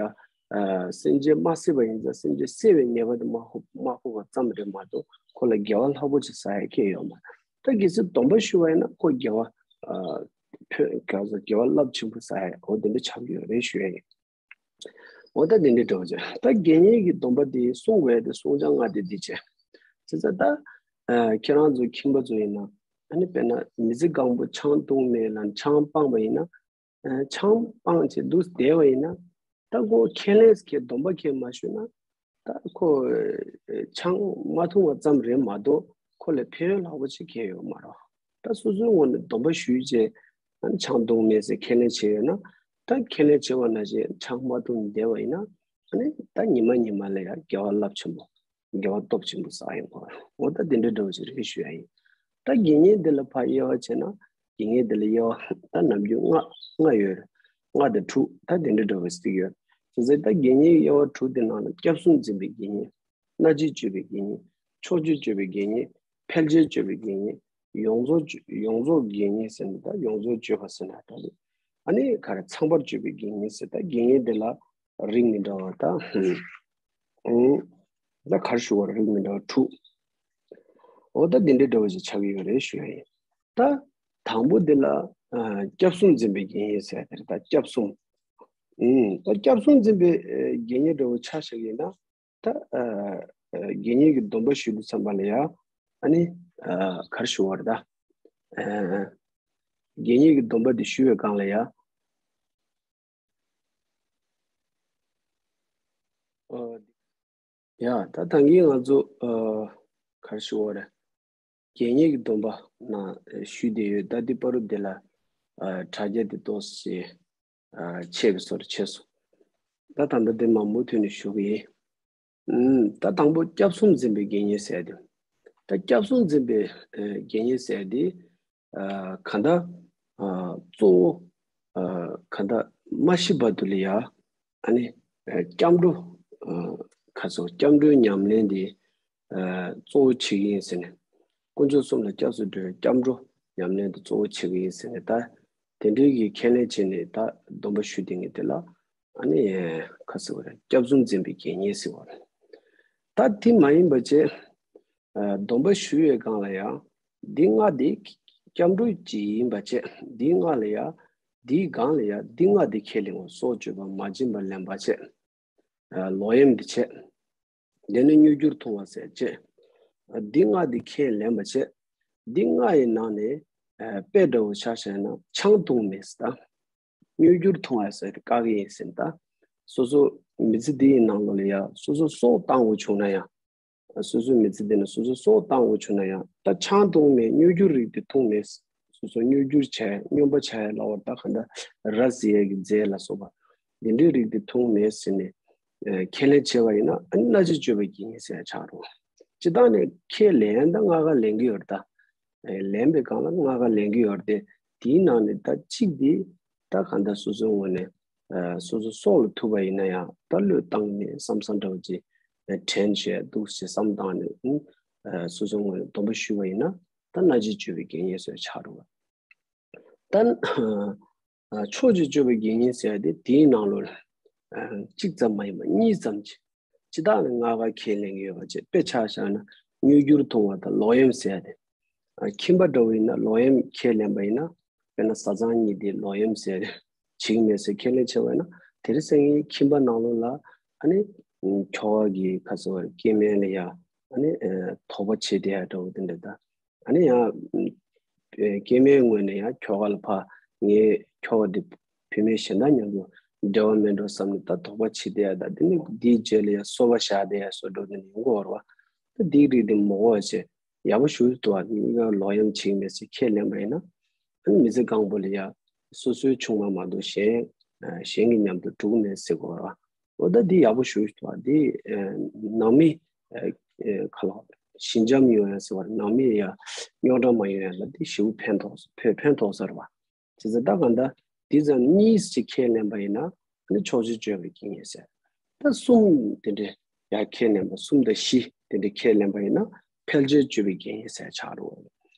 སེམས་ཅན་མ་བསད་པ་ཡིན་ཙང་སེམས་ཅན་བསད་པའི་ཉེས་པ་དེ་མ་ཕོག་མ་ཕོག་པ་ཙམ་རེད་མ་གཏོགས་ཁོ་ལ་དགེ་བ་ལྷག་པོ་ཅིག་བསགས་ཡ་ཁྱད་ཡོད་མ་རེད། ད་གལ་སྲིད་སྡོམ་པ་ཞུ་བ་ཡིན་ན་ཁོ་དགེ་བ། ཕོན་ག་ཚོད་དགེ་བ་རླབས་ཆེན་པོ་བསགས་ཡ་འོ་དེ་འདྲ་ཆགས་ཀྱི་ཡོད་རེད་ཞུ་ཡ་ཡིན། འོ་ད་དེ་འདྲ་འགྲོ་བྱ་ད་དགེ་བསྙེན་གྱི་སྡོམ་པ་དེ་སྲུང་དགོས་ཡ་དེ་སྲུང་བྱ་ལྔ་དེ་འདི་བྱས། བྱས་ཙང་ད། ཨ་ཁྱེད་རང་ཚོ་ཁྱིམ་པ་ཚོ་ཡིན་ན་ཨ་ནི་དཔེར་ན་མི་ཚེ་གང་པོ་ཆང་འཐུང་མེད་ལ་ཆང་སྤངས་པ་ཡིན་ན། ཨ་ཆང་སྤངས་བྱས་འདུག་བསྡད་པ་ཡིན་ན་ད་ཁོ་ཁས་ལེན་ཁས་སྡོམ་པ་ཁས་མ་ཞུས་ན་ད་ཁོ་ཨ་ཆང་མ་འཐུང་བ་ཙམ་རེད་མ་གཏོགས་ཁོ་ལ་ཕན་ཡོན་ལྷག་པ་ཅིག་ཁས་ཡོད་མ་རེད། ད་སོ་སོའི་ངོས་ནས་སྡོམ་པ་ཞུས་བྱས་ཨ་ནི་ཆང་འཐུང་མེད་ཟེར་ཁས་ལེན་བྱས་ཡོད་ན་ད་ཁས་ལེན་བྱས་པ་ནང་བཞིན་ཆང་མ་འཐུང་བསྡད་པ་ཡིན་ན་ཨ་ནི་ད་ཉི་མ་ཉི་མ་ལ་ཡང་དགེ་བ་རླབས་ཆེན་པོ། དགེ་བ་སྟོབས་ཆེན་པོ་བསགས་ཡོང་གི་རེད། འོ་ད་དེ་འདྲ་འདྲ་བོ་ཞིག་རེད་ཞུ་ཡ་ཡིན། ད་དགེ་བསྙེན་འདི་ལ་ཕར་དབྱེ་བ་བྱས་ན་དགེ་བསྙེན་འདི་ལ་དབྱེ་བ་ད་ནམ་རྒྱུན་ལྔ་ལྔ་ཡོད་རེད། ལྔ་དང་དྲུག་ད་དེ་འདྲ་འདྲ་བོ་ཞིག་ཡོད། བྱས་ཙང་ད་དགེ་བསྙེན་དབྱེ་བ་དྲུག་དེ་ནང་ལ་སྐྱབས་གསུམ་འཛིན་པའི་དགེ་བསྙེན། སྔ་ཕྱི་སྤྱོད་པའི་དགེ་བསྙེན། ཕྱོགས་བཅུ་སྤྱོད་པའི་དགེ་བསྙེན། ཕལ་ཆེར་སྤྱོད་པའི་དགེ་བསྙེན། ཡོངས་རྫོགས་སྤྱོད་ཡོངས་རྫོགས་དགེ་བསྙེན་ཟེར་ནས་ད་ཡོངས་རྫོགས་སྤྱོད་པ་ཟེར་ན་ད་ཨ་ནི་ག་རེ་ཚངས་པར་སྤྱོད་པའི་དགེ་བསྙེན་ཟེར། ད་དགེ་བསྙེན་དེ་ལ་རིགས་མི་འདྲ་བ་ད། ཨང་། ད་ག་རེ་ཞུ་བར་རིགས་མི་འདྲ་བ་དྲུག་འོ་ད་འདི་འདྲའི་འདྲ་བ་ཞིག་ཆགས་ཀྱི་ཡོད་རེད་ཞུ་ཡ་ཡིན། ད་དང་པོ་འདི་ལ་ཨ་སྐྱབས་གསུམ་འཛིན་པའི་དགེ་བསྙེན་ཟེར་ཡ་དེ་རེད། ད་སྐྱབས་གསུམ། ཨང་། ད་སྐྱབས་གསུམ་འཛིན་པའི་ཨ་དགེ་བསྙེན་འདྲ་བོ་ཆ་བཞག་ཡིན་ན་ད་ཨ་ཨ་དགེ་བསྙེན་གྱི་སྡོམ་པ་ཞུ་དུས་ཙམ་པ་ལ་ཡ་ཨ་ནི་ཨ་ག་རེ་ཞུ་བར་ད་ཨ་དགེ་བསྙེན་གྱི་སྡོམ་པ་འདི་ཞུ་བའི་སྒང་ལ་ཡ། ཨ། ཡ། ད་ད་གིན་ང་ཚོ་ཨ་ག་རེ་ཞུ་བ་རེད། དགེ་བསྙེན་གྱི་སྡོམ་པ་ནང་ཞུས་བསྡད་ཡོད། ད་འདི་བར་དུ་འདི་ལ་ཨ་དྲ་རྒྱ་འདི་ཏོག་ཙམ་ཨ་ཆད་པའི་བཟོ་འདྲ་ཆགས་སོང་། ད་ད་ལྟ་འདི་མ་མུ་མཐུད་ནས་ཞུ་གི་ཡིན། ཨུམ། ད་དང་པོ་སྐྱབས་གསུམ་འཛིན་པའི་དགེ་བསྙེན་ཟེར་ཡ་དེ། ད་སྐྱབས་གསུམ་འཛིན་པའི་ཨ་དགེ་བསྙེན་ཟེར་ཡ་དེ། ཨ་གང་ལྟར་ཨ་གཙོ་བོ་ཨ་གང་ལྟར་མ་ཤི་བར་དུ་ལ་ཡ་ཨ་ནི་ཨ་སྐྱབས་འགྲོ་ཨ་ཁ་སོ་སྐྱབས་འགྲོའི་ཉམས་ལེན་དེ་ཨ་གཙོ་བོ་བྱེད་ཀྱི་ཡིན་ཟེར་ནས། དཀོན་མཆོག་གསུམ་ལ་སྐྱབས་སུ་འགྲོ་བའི་སྐྱབས་འགྲོ་ཉམས་ལེན་དེ་གཙོ་བོ་བྱེད་ཀྱི་ཡིན་ཟེར་ནས། ད་དེ་འདྲའི་གི་ཁས་ལེན་བྱས་ནས་ད་སྡོམ་པ་ཞུ་བསྡད་མཁན་དེ་ལ་ཨ་ནི་ཁ་སོ་སྐྱབས་གསུམ་འཛིན་པའི་དགེ་བསྙེན་ཟེར་བ་རེད། ད་དེ་མ་ཡིན་པ་བྱས། ཨ་སྡོམ་པ་ཞུ་བའི་སྒང་ལ་ཡང་འདི་ལྔ་དེ་སྐྱབས་འགྲོ་གཅིག་ཡིན་པ་བྱས། འདི་ལྔ་ལ་ཡང་འདིའི་སྒང་ལ་ཡང་འདི་ལྔ་དེ་ཁས་ལེན་དགོས། སྲོག་གཅོད་པ། མ་བྱིན་པ། ལེན་པ་བྱས། ཨ་ལོག་གཡེམ་འདི་བྱས། དེ་ནས་དངོས་རྒྱུར་ཐུང་བ་ཟེར་བྱས། ཨ་འདི་ལྔ་འདི་ཁས་ལེན་པ་བྱས། འདི་ལྔ་ཡི་ནང་ནས་ཨ་དཔེ་འདྲ་བོ་ཆ་བཞག་ན་ཆང་འཐུང་མེད་ཟེར་ད། དངོས་རྒྱུར་ཐུང་བ་ཟེར་ཏེ་བཀག་གི་ཡིན་ཟེར་ད། སོ་སོ་མི་ཚེ་འདི་ཡི་ནང་ལོགས་ལ་ཡ་སོ་སོ་སྲོག་བཏང་དགོས་བྱུང་ན་ཡང་། སོ་སོའི་མི་ཚེ་འདི་ནས་སོ་སོ་སྲོག་བཏང་དགོས་བྱུང་ན་ཡང་། ད་ཆང་འཐུང་མེད། དངོས་རྒྱུར་རིགས་དེ་འཐུང་མེད། སོ་སོ་དངོས་རྒྱུར་བྱས་སྨྱོན་པ་བྱས་ཡ་ལ་བར་ད་ག་འདྲ་ར་བཟི་ཡ་གི་རྫས་ལ་སོགས་པ་འདི་འདྲའི་རིགས་དེ་འཐུང་མེད་ཟེར་ནས་ཨ་ཁས་ལེན་བྱས་པ་ཡིན་ན། ཨ་ནི་སྔ་ཕྱི་སྤྱོད་པའི་དགེ་བསྙེན་ཟེར་ཡ་ཆགས་འགྲོ། སྤྱིར་བཏང་ནས་ཁས་ལེན་ད་ལྔ་ཀ་ལེན་གྱི་ཡོད་རེད་ད། ཨ་ལེན་པའི་སྒང་ལ་ལྔ་ཀ་ལེན་གྱི་ཡོད་རེད་དེ། དེའི་ནང་ནས་ད་གཅིག་དེ་ད་ག་འདྲ་སོ་སོའི་ངོས་ནས་ཨ་སོ་སོ་སྲོག་ལ་ཐུག་པ་ཡིན་ན་ཡང་ད་བློས་བཏང་ནས་བསམ་བསམ་འདྲ་བོ་ཅིག་དྲན་བྱས་འདུག་ཅེས་བསམ་བཏང་ནས། ཨ་སོ་སོའི་ངོས་ནས་སྡོམ་པ་ཞུས་པ་ཡིན་ན་ད་སྔ་ཕྱི་སྤྱོད་པའི་དགེ་བསྙེན་ཟེར་ཆགས་འགྲོ་བ། ད་ཨ་ཕྱོགས་བཅུ་སྤྱོད་པའི་དགེ་བསྙེན་ཟེར་ཡ་དེ་དེའི་ནང་ལོགས་ལ་ཨ་གཅིག་ཙམ་མ་ཡིན་པ་གཉིས་ཙམ་ཅིག་སྤྱིར་བཏང་ནས་ལྔ་ཀ་ཁས་ལེན་གྱི་ཡོད་པ་བྱས། དཔེ་ཆ་བཞག་ན་དངོས་རྒྱུར་ཐུང་བ་དང་ལོག་གཡེམ་ཟེར་ཡ་དེ། ཨ་ཁྱིམ་པ་འདྲ་བོ་ཡིན་ན་ལོག་གཡེམ་ཁས་ལེན་པ་ཡིན་ན། དཔེར་ན་བཟའ་ཚང་གཉིས་དེ་ལོག་གཡེམ་ཟེར་བྱེད་ཀྱི་མེད་ཟེར་ཁས་ལེན་བྱས་པ་ཡིན་ན། དེ་རིང་སང་ཉིན་ཁྱིམ་པ་ནང་ལོགས་ལ་ཨ་ནི་ཁྱོ་ག་གི་ཁ་སོ་སྐྱེ་དམན་ལ་ཡ་ཨ་ནི་ཨ་དོགས་པ་བྱེད་བསྡད་ཡ་འདྲ་བོ་དེ་འདྲ་ད། ཨ་ནི་ཡང་སྐྱེ་དམན་ངོས་ནས་ཡང་ཁྱོ་ག་ལ་ཕར་ངའི་ཁྱོ་ག་འདི་བུད་མེད་གཞན་དག་མཉམ་དུ་འབྲེལ་བ་མེད་འགྲོ་བསམ་ནས་ད་དོགས་པ་བྱེད་བསྡད་ཡ་ད། དེ་ནི་འདིའི་རྗེས་ལ་ཡང་སོ་པ་བཞག་བསྡད་ཡ་བཟོ་འདྲ་དེ་འདྲ་ཡོང་གི་ཡོད་རེད་བ། ད་འདིའི་རིགས་དེ་མ་དགོས་པ་བྱས། ཡག་པོ་ཞེ་པོ་ཅིག་འདུག་བ། གཉིས་ཀ་ལོག་གཡེམ་བྱེད་ཀྱི་མེད་ཟེར་ཁས་ལེན་པ་ཡིན་ན། ཨ་ནི་མི་ཚེ་གང་པོ་ལ་ཡ་སོ་སོའི་ཆུང་མ་མ་གཏོགས་གཞན་གཞན་གྱི་མཉམ་དུ་འགྲོ་གི་མེད་ཟེར་གྱི་ཡོད་རེད་བ། འོ་ད་འདི་ཡག་པོ་ཞེ་པོ་ཅིག་འདུག་བ། འདི་ཨ་ནང་མི་ཨ་ཨ་ག་ལ་ཞི་འཇམ་ཡོང་ཡ་ཟེར་བ་རེད། ནང་མི་ཡ་རྙོག་དྲ་མ་ཡོང་ཡ་ལ་འདི་ཞེ་པོ་ཕན་ཐོགས་ཕན་ཕན་ཐོགས་ས་རེད་བ། བྱས་ཙང་ད་གང་ལྟར་འདི་ཙམ་གཉིས་ཅིག་ཁས་ལེན་པ་ཡིན་ན་ཨ་ནི་ཕྱོགས་བཅུ་སྤྱོད་པའི་དགེ་བསྙེན་ཟེར། ད་གསུམ་དེ་འདྲ་ཡར་ཁས་ལེན་པ། གསུམ་དང་བཞི་དེ་འདྲ་ཁས་ལེན་པ་ཡིན་ན་ཕལ་ཆེར་སྤྱོད་པའི་དགེ་བསྙེན་ཟེར་ཆགས་འགྲོ་བ་རེད།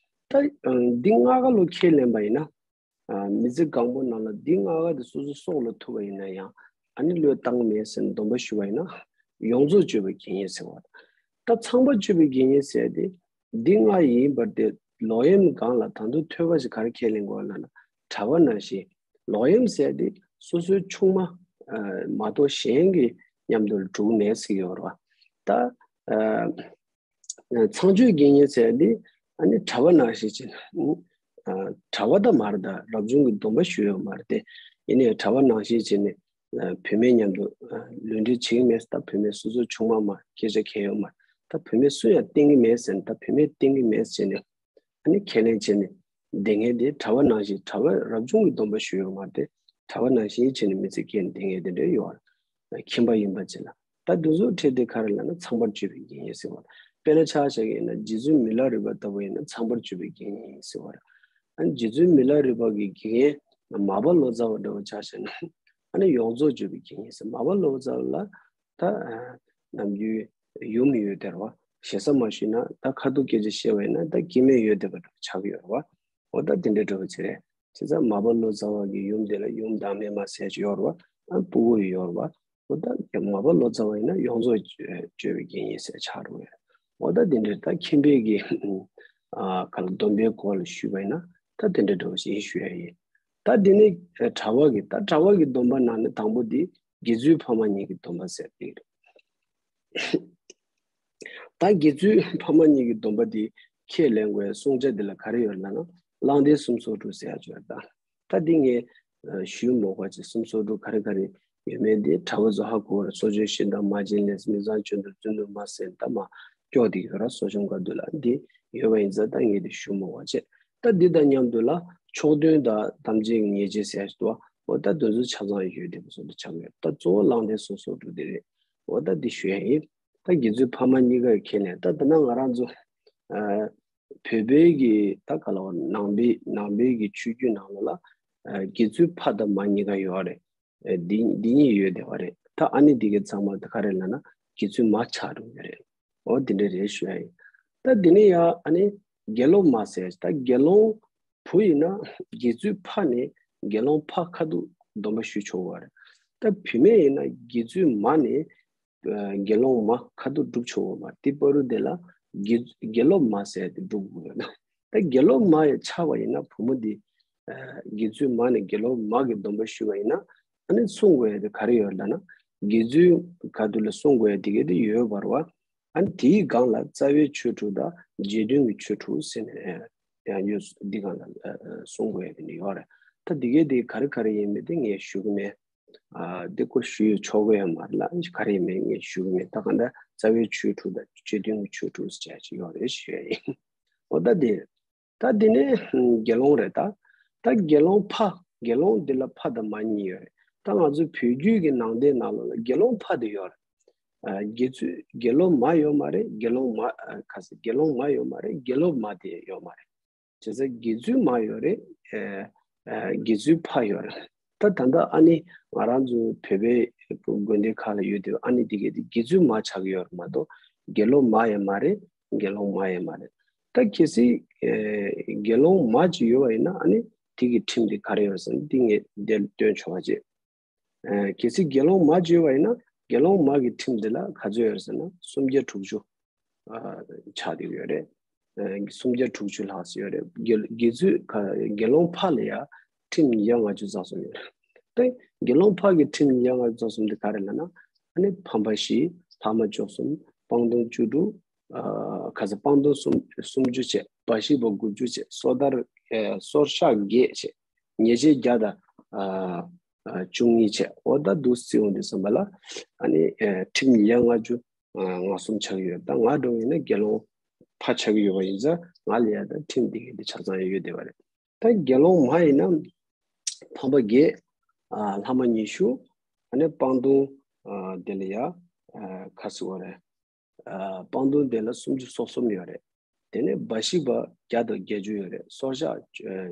ད་ཨ་འདི་ལྔ་ཀ་ལོ་ཁས་ལེན་པ་ཡིན་ན། ཨ་མི་ཚེ་གང་པོ་ནང་ལ་འདི་ལྔ་ཀ་དེ་སོ་སོ་སྲོག་ལ་ཐུག་པ་ཡིན་ན་ཡང་ཨ་ནི་བློས་བཏང་མེད་ཟེར་ནས་སྡོམ་པ་ཞུ་བ་ཡིན་ན་ཡོངས་རྫོགས་སྤྱོད་པའི་དགེ་བསྙེན་ཟེར་བ་དང་། ད་ཚངས་པར་སྤྱོད་པའི་དགེ་བསྙེན་ཟེར་ཏེ། འདི་ལྔ་ཡིན་པར་ཏེ། ལོག་གཡེམ་སྒང་ལ་ད་དུང་ཐོས་པ་ཞིག་ག་རེ་ཁས་ལེན་དགོས་ལབ་ན། གྲྭ་པ་ནང་བཞིན་ལོག་གཡེམ་ཟེར་ཏེ་སོ་སོའི་ཆུང་མ་ཨ་མ་གཏོགས་གཞན་གྱི་མཉམ་དུ་འགྲོ་གི་མེད་ཟེར་གྱི་ཡོད་རེད་བ། ད་ཨ་ ཚངས་སྤྱོད་དགེ་བསྙེན་ཟེར་ཡ་འདི་ཨ་ནི་གྲྭ་པ་ནང་བཞིན་བྱས་ནས་གྲྭ་པ་ད་མ་རེད། ད་རབ་བྱུང་གི་སྡོམ་པ་ཞུ་ཡོད་མ་རེད་དེ། ཡིན་ནའི་གྲྭ་པ་ནང་བཞིན་བྱས་ནས་བུད་མེད་མཉམ་དུ་ལུས་འབྲེལ་བྱེད་ཀྱི་མེད། ད་བུད་མེད་སོ་སོ་ཆུང་མ་མ་སྐད་ཆ་གང་ཡོད་མ་རེད། ད་བུད་མེད་སུ་ཡང་བསྟེན་གྱི་མེད་ཟེར་ནས། ད་བུད་མེད་བསྟེན་གྱི་མེད་ཟེར་ནས་ཨ་ནི་ཁས་ལེན་བྱས་ནས་བསྡད་མཁན་དེ་གྲྭ་པ་ནང་བཞིན། གྲྭ་པ་རབ་བྱུང་གི་སྡོམ་པ་ཞུ་ཡོད་མ་རེད་དེ། གྲྭ་པ་ནང་བཞིན་བྱས་ནས་མི་ཚེ་སྐྱེལ་ནས་བསྡད་མཁན་དེ་འདྲ་ཡོད་རེད། ཁྱིམ་པ་ཡིན་པ་ཅིག་ལ། ད་འདི་ཚོ་ཁྲིད་དེ་ག་རེ་ལབ་ན་ཚངས་པར་སྤྱོད་པའི་དགེ་བསྙེན་ཟེར་བ་རེད། དཔེར་ན་ཆ་བཞག་གི་ཡིན་ན་རྗེ་བཙུན་མི་ལ་རས་པ་ལྟ་བུ་ཡིན་ན་ཚངས་པར་སྤྱོད་པའི་དགེ་བསྙེན་ཡིན་ཟེར་བ་རེད། ཨ་ནི་རྗེ་བཙུན་མི་ལ་རས་པ་གི་དགེ་བསྙེན་མར་པ་ལོ་ཙཱ་བ་འདྲ་བོ་ཆ་བཞག་ན་ཨ་ནི་ཡོངས་རྫོགས་སྤྱོད་པའི་དགེ་བསྙེན་ཟེར། མར་པ་ལོ་ཙཱ་ལ་ད་ནམ་རྒྱུན་ཡུམ་ཡོད་དེ་རེད་བ། ཞེ་ས་མ་ཞུས་ན་ད་ཁ་ཐུག་སྐད་ཆ་བཤད་པ་ཡིན་ན་ད་སྐྱེ་དམན་ཡོད་བསྡད་པ་འདྲ་བོ་ཆགས་ཀྱི་ཡོད་རེད་བ། འོ་ད་དེ་འདྲ་འདྲ་བོ་ཅིག་རེད། བྱས་ཙང་མར་པ་ལོ་ཙཱ་བ་གི་ཡུམ་དེ་ལ་ཡུམ་བདག་མེད་མ་ཟེར་ཅིག་ཡོད་རེད་བ། ཨ་ཕྲུ་གུ་ཡོད་རེད་བ། འོ་ད་མར་པ་ལོ་ཙཱ་བ་ཡིན་ན་ཡོངས་རྫོགས་སྤྱོད་པའི་དགེ་བསྙེན་ཟེར་ཆགས་འགྲོ་གི་རེད། འོ་ད་དེ་འདྲ་ད་མཁྱེན་པའི་གི་ཨ་ག་ལ་སྡོམ་པའི་སྐོར་ལ་ཞུས་པ་ཡིན་ན་ད་དེ་འདྲ་འདྲ་བོ་ཞིག་ཞུ་ཡ་ཡིན། ད་དེ་ནས་གྲྭ་པ་གི་ད་གྲྭ་པ་གི་སྡོམ་པ་ནང་ནས་དང་པོ་དེ་དགེ་ཚུལ་ཕ་མ་གཉིས་ཀྱི་སྡོམ་པ་ཟེར་དེ་རེད། ད་དགེ་ཚུལ་ཕ་མ་གཉིས་ཀྱི་སྡོམ་པ་འདི་ཁས་ལེན་དགོས་ཡ་བསྲུང་བྱ་འདི་ལ་ག་རེ་ཡོད་ལབ་ན། བླང་དོར་གསུམ་སོགས་དྲུག་ཟེར་ཡ་ཅིག་ཡོད་རེད་ད། ད་འདི་ངས་ཞུ་མི་དགོས་པ་ཅིག་གསུམ་སོགས་དྲུག་ག་རེ་ག་རེ་ཡོད་མེད་འདི་གྲྭ་པ་ཚོ་ཧ་གོ་བར། གསོ་སྦྱོང་བཞི་དང་མ་བྱིན་ལེན། མི་ཚངས་སྤྱོད་དང་རྫུན་དུ་སྨྲ་ཟེར་ད་མར་སྐྱོར་བསྡད་ཡོད་ར། གསོ་སྦྱོང་ག་དུས་ལ་འདི་ཡོད་པ་ཡིན་ཙང་ད་ངས་འདི་ཞུ་མི་དགོས་པ་བྱས། ད་འདི་དང་མཉམ་དུ་ལ་ཕྱོགས་མཐུན་དང་དམ་བཅའི་ཉེས་བྱས་ཟེར་ཡ་ཅིག་འདུག་བ། འོ་ད་དེ་ཚོ་ཆ་ཚང་ཡོད་བསྡད་པ་བཟོ་འདྲ་ཆགས་ཡོད། ད་གཙོ་བོ་བླང་དོར་གསུམ་སོགས་དྲུག་འདི་རེད། འོ་ད་འདི་ཞུ་ཡ་ཡིན། ད་དགེ་ཚུལ་ཕ་མ་གཉིས་ཀ་ཡི་ཁས་ལེན། ད་ད་ནང་ང་རང་ཚོ་ཨ་བོད་པའི་གི་ད་ག་ལ་བ་ནང་པའི་ནང་པའི་གི་ཆོས་བརྒྱུད་ནང་ལོགས་ལ་ཨ་དགེ་ཚུལ་ཕ་དང་མ་གཉིས་ཀ་ཡོད་རེད། ཨ་འདི་འདི་གཉིས་ཡོད་བསྡད་པ་རེད། ད་ཨ་ནི་འདི་གའི་ཚང་མ་ད་ག་རེ་ལབ་ན་དགེ་ཚུལ་མ་ཆགས་འགྲོ་གི་རེད། འོ་འདི་འདྲ་རེད་ཞུ་ཡ་ཡིན། ད་འདི་ནས་ཡང་ཨ་ནི་དགེ་སློང་མ་ཟེར། ད་དགེ་སློང་བུ་ཡིན་ན་དགེ་ཚུལ་ཕ་ནས་དགེ་སློང་ཕ་ཁ་ཐུག་སྡོམ་པ་ཞུ་ཆོག་པ་རེད། ད་བུད་མེད་ཡིན་ན་དགེ་ཚུལ་མ་ནས་ཨ་དགེ་སློང་མ་ཁ་ཐུག་སྒྲུབ་ཆོག་པ་མ་རེད། དེ་བར་དུ་དེ་ལ་དགེ་དགེ་སློབ་མ་ཟེར་དེ་སྒྲུབ་དགོས་ཡོད་ན། ད་དགེ་སློབ་མ་ཡང་ཆགས་པ་ཡིན་ན་བུ་མོ་འདི་ཨ་དགེ་ཚུལ་མ་ནས་དགེ་སློབ་མ་གི་སྡོམ་པ་ཞུ་བ་ཡིན་ན་ཨ་ནི་བསྲུང་དགོས་ཡ་དེ་ག་རེ་ཡོད་ལབ་ན། དགེ་ཚུལ་ཁ་ཐུག་ལ་བསྲུང་དགོས་ཡ་དེ་ག་དེ་ཡོད་པ་རེད་བ། ཨ་ནི་དེའི་སྒང་ལ་རྩ་བའི་ཆོས་དྲུག་དང་རྗེས་མཐུན་གྱི་ཆོས་དྲུག་ཟེར་ནས་ཡང་ཡོད། འདི་སྒང་ལ་ཨ་ཨ་བསྲུང་དགོས་ཡ་དེ་འདྲ་ཡོད་རེད། ད་འདི་གའི་དེ་ག་རེ་ག་རེ་ཡིན་མིན་དེ་ངས་ཞུ་གི་མེད། ཨ་འདི་སྐོར་ཞུ་ཡ་ཆོག་གི་ཡོད་མ་རེད་ལ། ག་རེ་ཡིན་མིན་ངས་ཞུ་གི་མེད། ད་གང་ལྟར་རྩ་བའི་ཆོས་དྲུག་དང་རྗེས་མཐུན་གྱི་ཆོས་དྲུག་ཟེར་ཡ་ཅིག་ཡོད་རེད་ཞུ་ཡ་ཡིན། འོ་ད་དེ། ད་དེ་ནས་དགེ་སློང་རེད་ད། ད་དགེ་སློང་ཕ། དགེ་སློང་འདི་ལ་ཕ་དང་མ་གཉིས་ཡོད་རེད། ད་ང་ཚོའི་བོད་བརྒྱུད་ཀྱི་ནང་བསྟན་ནང་ལོགས་ལ་དགེ་སློང་ཕ་དེ་ཡོད་རེད། ཨ་དགེ་ཚུལ་དགེ་སློང་མ་ཡོད་མ་རེད། དགེ་སློང་མ་ཨ་ག་ཟེར་དགེ་སློང་མ་ཡོད་མ་རེད། དགེ་སློབ་མ་དེ་ཡོད་མ་རེད། བྱས་ཙང་དགེ་ཚུལ་མ་ཡོད་རེད། ཨ་ཨ་དགེ་ཚུལ་ཕ་ཡོད་རེད། ད་ད་ལྟ་ཨ་ནི་ང་རང་ཚོ་བོད་པའི་དགོན་སྡེ་ཁག་ལ་ཡོད་དུས་ཨ་ནི་དེ་གའི་དེ་དགེ་ཚུལ་མ་ཆགས་ཀྱི་ཡོད་རེད་མ་གཏོགས་དགེ་སློབ་མ་ཡང་མ་རེད། དགེ་སློང་མ་ཡང་མ་རེད། ད་གལ་སྲིད་ཨེ་དགེ་སློང་མ་ཅིག་ཡོད་པ་ཡིན་ན་ཨ་ནི་དེ་གི་ཁྲིམས་དེ་ག་རེ་ཡོད་ཟེར་ན་འདི་ངས་འདིར་སྟོན་ཆོག་པ་བྱེད། ཨེ་གལ་སྲིད་དགེ་སློང་མ་ཅིག་ཡོད་པ་ཡིན་ན་དགེ་སློང་མ་གི་ཁྲིམས་དེ་ལ་ག་ཚོད་ཡོད་ཟེར་ན་སུམ་བརྒྱ་དྲུག་ཅུ་ཨ་ཆགས་བསྡད་ཡོད་རེད། ཨ་སུམ་བརྒྱ་དྲུག་ཅུ་ལྷག་ཙམ་ཡོད་རེད། དགེ་དགེ་ཚུལ་ག་དགེ་སློང་ཕ་ལ་ཡང་ཁྲིམས་ཉིས་བརྒྱ་ལྔ་བཅུ་རྩ་གསུམ་ཡོད་རེད། དེ་དགེ་སློང་ཕ་གི་ཁྲིམས་ཉིས་བརྒྱ་ལྔ་བཅུ་རྩ་གསུམ་དེ་ག་རེ་ལབ་ན། ཨ་ནི་ཕམ་པ་བཞི། ལྷག་མ་བཅུ་གསུམ། སྤང་ལྟུང་བཅུ་དྲུག་ཨ་ག་ཚོད་སྤང་ལྟུང་སུམ་སུམ་ཅུ་བྱས། འབའ་ཞིག་པ་དགུ་བཅུ་བྱས། སོར་ཐར་ཨ་སོར་བཤགས་བརྒྱད་བྱས། ཉེས་བྱས་བརྒྱ་དང་ཨ་ཨ་བཅུ་གཉིས་བྱས། འོ་ད་འདུག་སེ་འོང་དུས་ཙམ་པ་ལ་ཨ་ནི་ཨ་ཁྲིམས་ཉིས་བརྒྱ་ལྔ་བཅུ་ཨ་ལྔ་གསུམ་ཆགས་ཀྱི་ཡོད། ད་ང་འདྲ་བོ་ཡིན་ན་དགེ་སློང་ཕ་ཆགས་ཀྱི་ཡོད་པ་ཡིན་ཙང་ང་ལ་ཡ་ད་ཁྲིམས་འདི་གི་འདི་ཆ་ཚང་ཡོད་བསྡད་པ་རེད། ད་དགེ་སློང་མ་ཡིན་ན་ཕམ་པ་བརྒྱད། ཨ་ལྷག་མ་ཉི་ཤུ། ཨ་ནི་སྤང་ལྟུང་ཨ་དེ་ལ་ཡ་ཨ་ག་ཟེར་བ་རེད། ཨ་སྤང་ལྟུང་དེ་ལ་སུམ་ཅུ་སོ་གསུམ་ཡོད་རེད། དེ་ནས་འབའ་ཞིག་པ་བརྒྱ་དང་བརྒྱད་ཅུ་ཡོད་རེད། སོར་བཤགས་ཨ་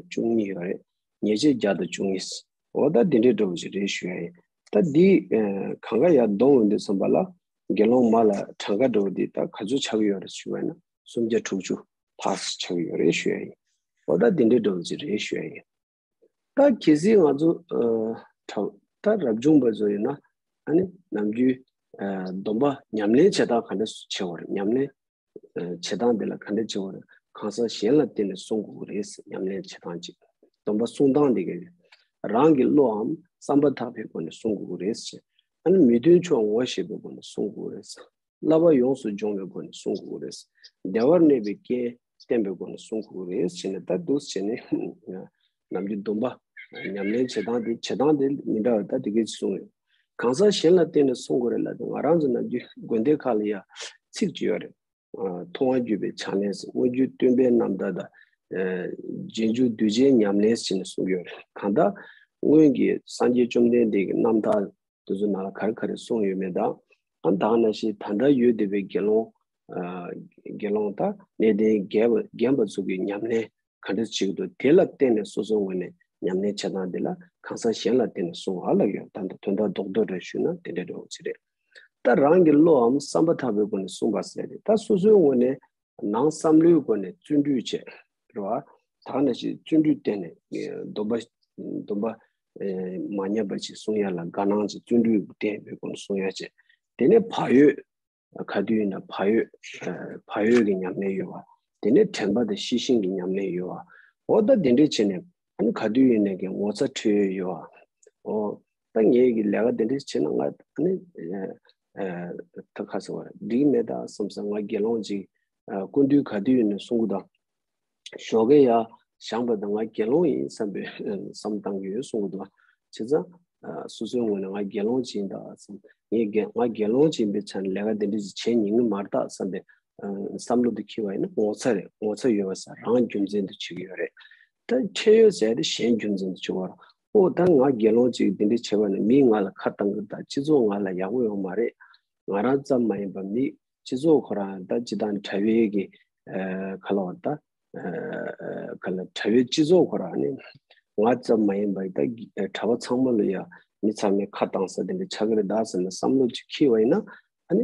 བཅུ་གཉིས་ཡོད་རེད། ཉེས་བྱས་བརྒྱ་དང་བཅུ་གཉིས། འོ་ད་དེ་འདྲའི་འདྲ་བོ་ཞིག་རེད་ཞུ་ཡ་ཡིན། ད་འདི་ཨ་གང་ག་ཡར་བསྡོམས་འོང་དུས་ཙམ་པ་ལ་དགེ་སློང་མ་ལ་གྲངས་ཀ་འདྲ་བོ་འདི་ད་ག་ཚོད་ཆགས་ཀྱི་ཡོད་རེད་ཞུ་བ་ཡིན་ན་སུམ་བརྒྱ་དྲུག་ཅུ་ལྷག་ཙམ་ཆགས་ཀྱི་ཡོད་རེད་ཞུ་ཡ་ཡིན། འོ་ད་དེ་འདྲའི་འདྲ་བོ་ཅིག་རེད་ཞུ་ཡ་ཡིན། ད་གལ་སྲིད་ང་ཚོ་ཨ་ད་རབ་བྱུང་པ་ཚོ་ཡིན་ན་ཨ་ནི་ནམ་རྒྱུན་ཨ་སྡོམ་པ་ཉམས་ལེན་བྱེད་སྟངས་ག་འདྲ་བྱེད་དགོས་རེད། ཉམས་ལེན་ཨ་བྱེད་སྟངས་དེ་ལ་ག་འདྲ་བྱེད་དགོས་རེད། གང་ཟག་གཞན་ལ་བརྟེན་ནས་བསྲུང་དགོས་ཀྱི་རེད། ཉམས་ལེན་བྱེད་སྟངས་ཅིག་སྡོམ་པ་བསྲུང་སྟངས་དེ་ག་རང་གི་བློའམ་བསམ་པ་ཐག་པའི་སྒོ་ནས་བསྲུང་དགོས་ཀྱི་རེད། ཨ་ནི་མི་མཐུན་ཕྱོགས་ངོ་ཤེས་པའི་སྒོ་ནས་བསྲུང་དགོས་ཀྱི་རེད། བསླབ་པ་ཡོངས་སུ་སྦྱོང་བའི་སྒོ་ནས་བསྲུང་དགོས་ཀྱི་རེད། བདེ་བར་གནས་པའི་རྐྱེན་བསྟེན་པའི་སྒོ་ནས་བསྲུང་དགོས་ཀྱི་རེད་ཟེར་ནས། ད་འདུག་བྱས་ནས་ནམ་རྒྱུན་སྡོམ་པ་ཉམས་ལེན་བྱེད་སྟངས་དེ་བྱེད་སྟངས་དེ་མི་འདྲ་བ་ད་དེ་གས་གསུངས་ཡོད། གང་ཟག་གཞན་ལ་བརྟེན་ནས་བསྲུང་དགོས་རེད་ལབ་དུས། ང་རང་ཚོ་ནམ་རྒྱུན་དགོན་སྡེ་ཁག་ལ་ཡ་ཚིག་ཅིག་ཡོད་རེད། ཨ། མཐོང་བ་བརྒྱུད་པའི་ཕྱག་ལེན་ཟེར། མངོན་བརྒྱུད་སྟོན་པའི་རྣམ་ཐར་དང་། ཨ། རྗེས་འཇུག་གདུལ་བྱའི་ཉམས་ལེན་ཟེར་ནས་གསུངས་ཡོད་རེད། གང་ལྟར་སྔོན་གྱི་སངས་རྒྱས་བཅོམ་ལྡན་འདས་ཀྱི་རྣམ་ཐར་དེ་ཚོ་ནང་ལ་ག་རེ་ག་རེ་གསུངས་ཡོད་མེད་དང་། ཨ། ད་ག་ནང་བཞིན་ད་ལྟ་ཡོད་བསྡད་པའི་དགེ་སློང་། ཨ། དགེ་སློང་དང་གནས་བརྟན་རྒན་པ་རྒན་པ་ཚོ་གི་ཉམས་ལེན་ག་འདྲ་བྱེད་ཀྱི་འདུག་དེ་ལ་བརྟེན་ནས་སོ་སོའི་ངོས་ནས་ཉམས་ལེན་བྱེད་སྟངས་དེ་ལ་གང་ཟག་གཞན་ལ་བརྟེན་ནས་བསྲུང་བ་ལབ་ཡོད། ད་ལྟ་དོན་དག་རྡོག་རྡོག་རེ་ཞུས་ན་དེ་འདྲ་འདྲ་བོ་ཅིག་རེད། ད་རང་གི་བློའམ་བསམ་པ་ཐག་པའི་སྒོ་ནས་བསྲུང་བ་ཟེར་ཏེ། ད་སོ་སོའི་ངོས་ནས་ནང་བསམ་བློའི་སྒོ་ནས་བརྩོན་འགྲུས་བྱས། རེད་བ། ད་ག་ནང་བཞིན་བརྩོན་འགྲུས་བརྟེན་ནས་སྡོམ་པ། སྡོམ་པ། ཨེ། མ་ཉམས་པ་ཅིག་བསྲུང་ཡ་ལ་དགའ་སྣང་ཅིག་བརྩོན་འགྲུས་བརྟེན་པའི་སྒོ་ནས་བསྲུང་ཡ་བྱས། དེ་ནས་བག་ཡོད། ག་དུས་ཡིན་ན་བག་ཡོད། ཨ། བག་ཡོད་ཀྱི་ཉམས་ལེན་ཡོད་པ། དེ་ནས་དྲན་པ་དང་ཤེས་བཞིན་གྱི་ཉམས་ལེན་ཡོད་པ། འོ་ད་དེ་འདྲས་བྱས་ནས། ཨ་ནི་ག་དུས་ཡིན་ནའི་གི་ངོ་ཚ་ཁྲེལ་ཡོད་པ། འོ་ད་ངས་ཀྱི་ལས་ཀ་དེ་འདྲས་བྱས་ན་ང་ཨ་ནི། ཨ། ཨ། ད་ག་ཟེར་བ་འགྲིག་མེད་ད་བསམ་ས། ང་དགེ་སློང་ཅིག་ཨ། སྐུ་མདུན་ག་དུས་ཡིན་ནའི་གསུང་གི་དང་། ཞོགས་ཀས་ཡར་བཞེངས་པ་དང་ང་དགེ་སློང་ཡིན་བསམ་པའི་བསམ་བཏང་གི་ཡོད་གསུང་གི་འདུག་བྱས་ཙང་། ཨ། སོ་སོའི་ངོས་ནས་ང་དགེ་སློང་ཅིག་ཡིན་ད་བསམ། ངས་དགེ། ང་དགེ་སློང་ཅིག་ཡིན་པའི་ཆ་ནས་ལས་ཀ་འདི་འདྲ་ཅིག་བྱེད་ཉན་གི་མ་རེད་ད་བསམ་པའི། ཨ། བསམ་བློ་དེ་འཁྱེར་བ་ཡིན་ན་ངོ་ཚ་རེད། ངོ་ཚ་ཡོད་པ་ཟེར་རང་རྒྱུ་མཚན་དུ་བྱེད་ཀྱི་ཡོད་རེད། ད་ཁྲེལ་ཡོད་ཟེར་དེ་གཞན་རྒྱུ་མཚན་དུ་བྱེད་དགོས་རེད། ཨོ་ད་ང་དགེ་སློང་ཅིག་འདི་འདྲ་བྱས་པ་ནི་མིས་ང་ལ་ཁ་བཏང་གི་ད། སྤྱི་ཚོགས་ང་ལ་ཡག་པོ་ཡོང་མ་རེད། ང་རང་ཙམ་མ་ཡིན་པ་མི་སྤྱི་ཚོགས་ཁོ་རང་ད་སྤྱི་བཏང་གྲྭ་པའི་གི། ཨ། ག་ལབ་དགོས་རེད་ད། ཨ། ག་ལ་གྲྭ་པའི་སྤྱི་ཚོགས་ཁོ་རང་ནི་ང་ཙམ་མ་ཡིན་པ་ད་གྲྭ་པ་ཚང་མ་ལ་ཡ་མི་ཚང་མས་ཁ་བཏང་ས་དེ་འདྲ་ཆགས་ཀྱི་རེད་ད་ཟེར་ནས་བསམ་བློ་ཅིག་འཁྱེར་བ་ཡིན་ན། ཨ་ནི་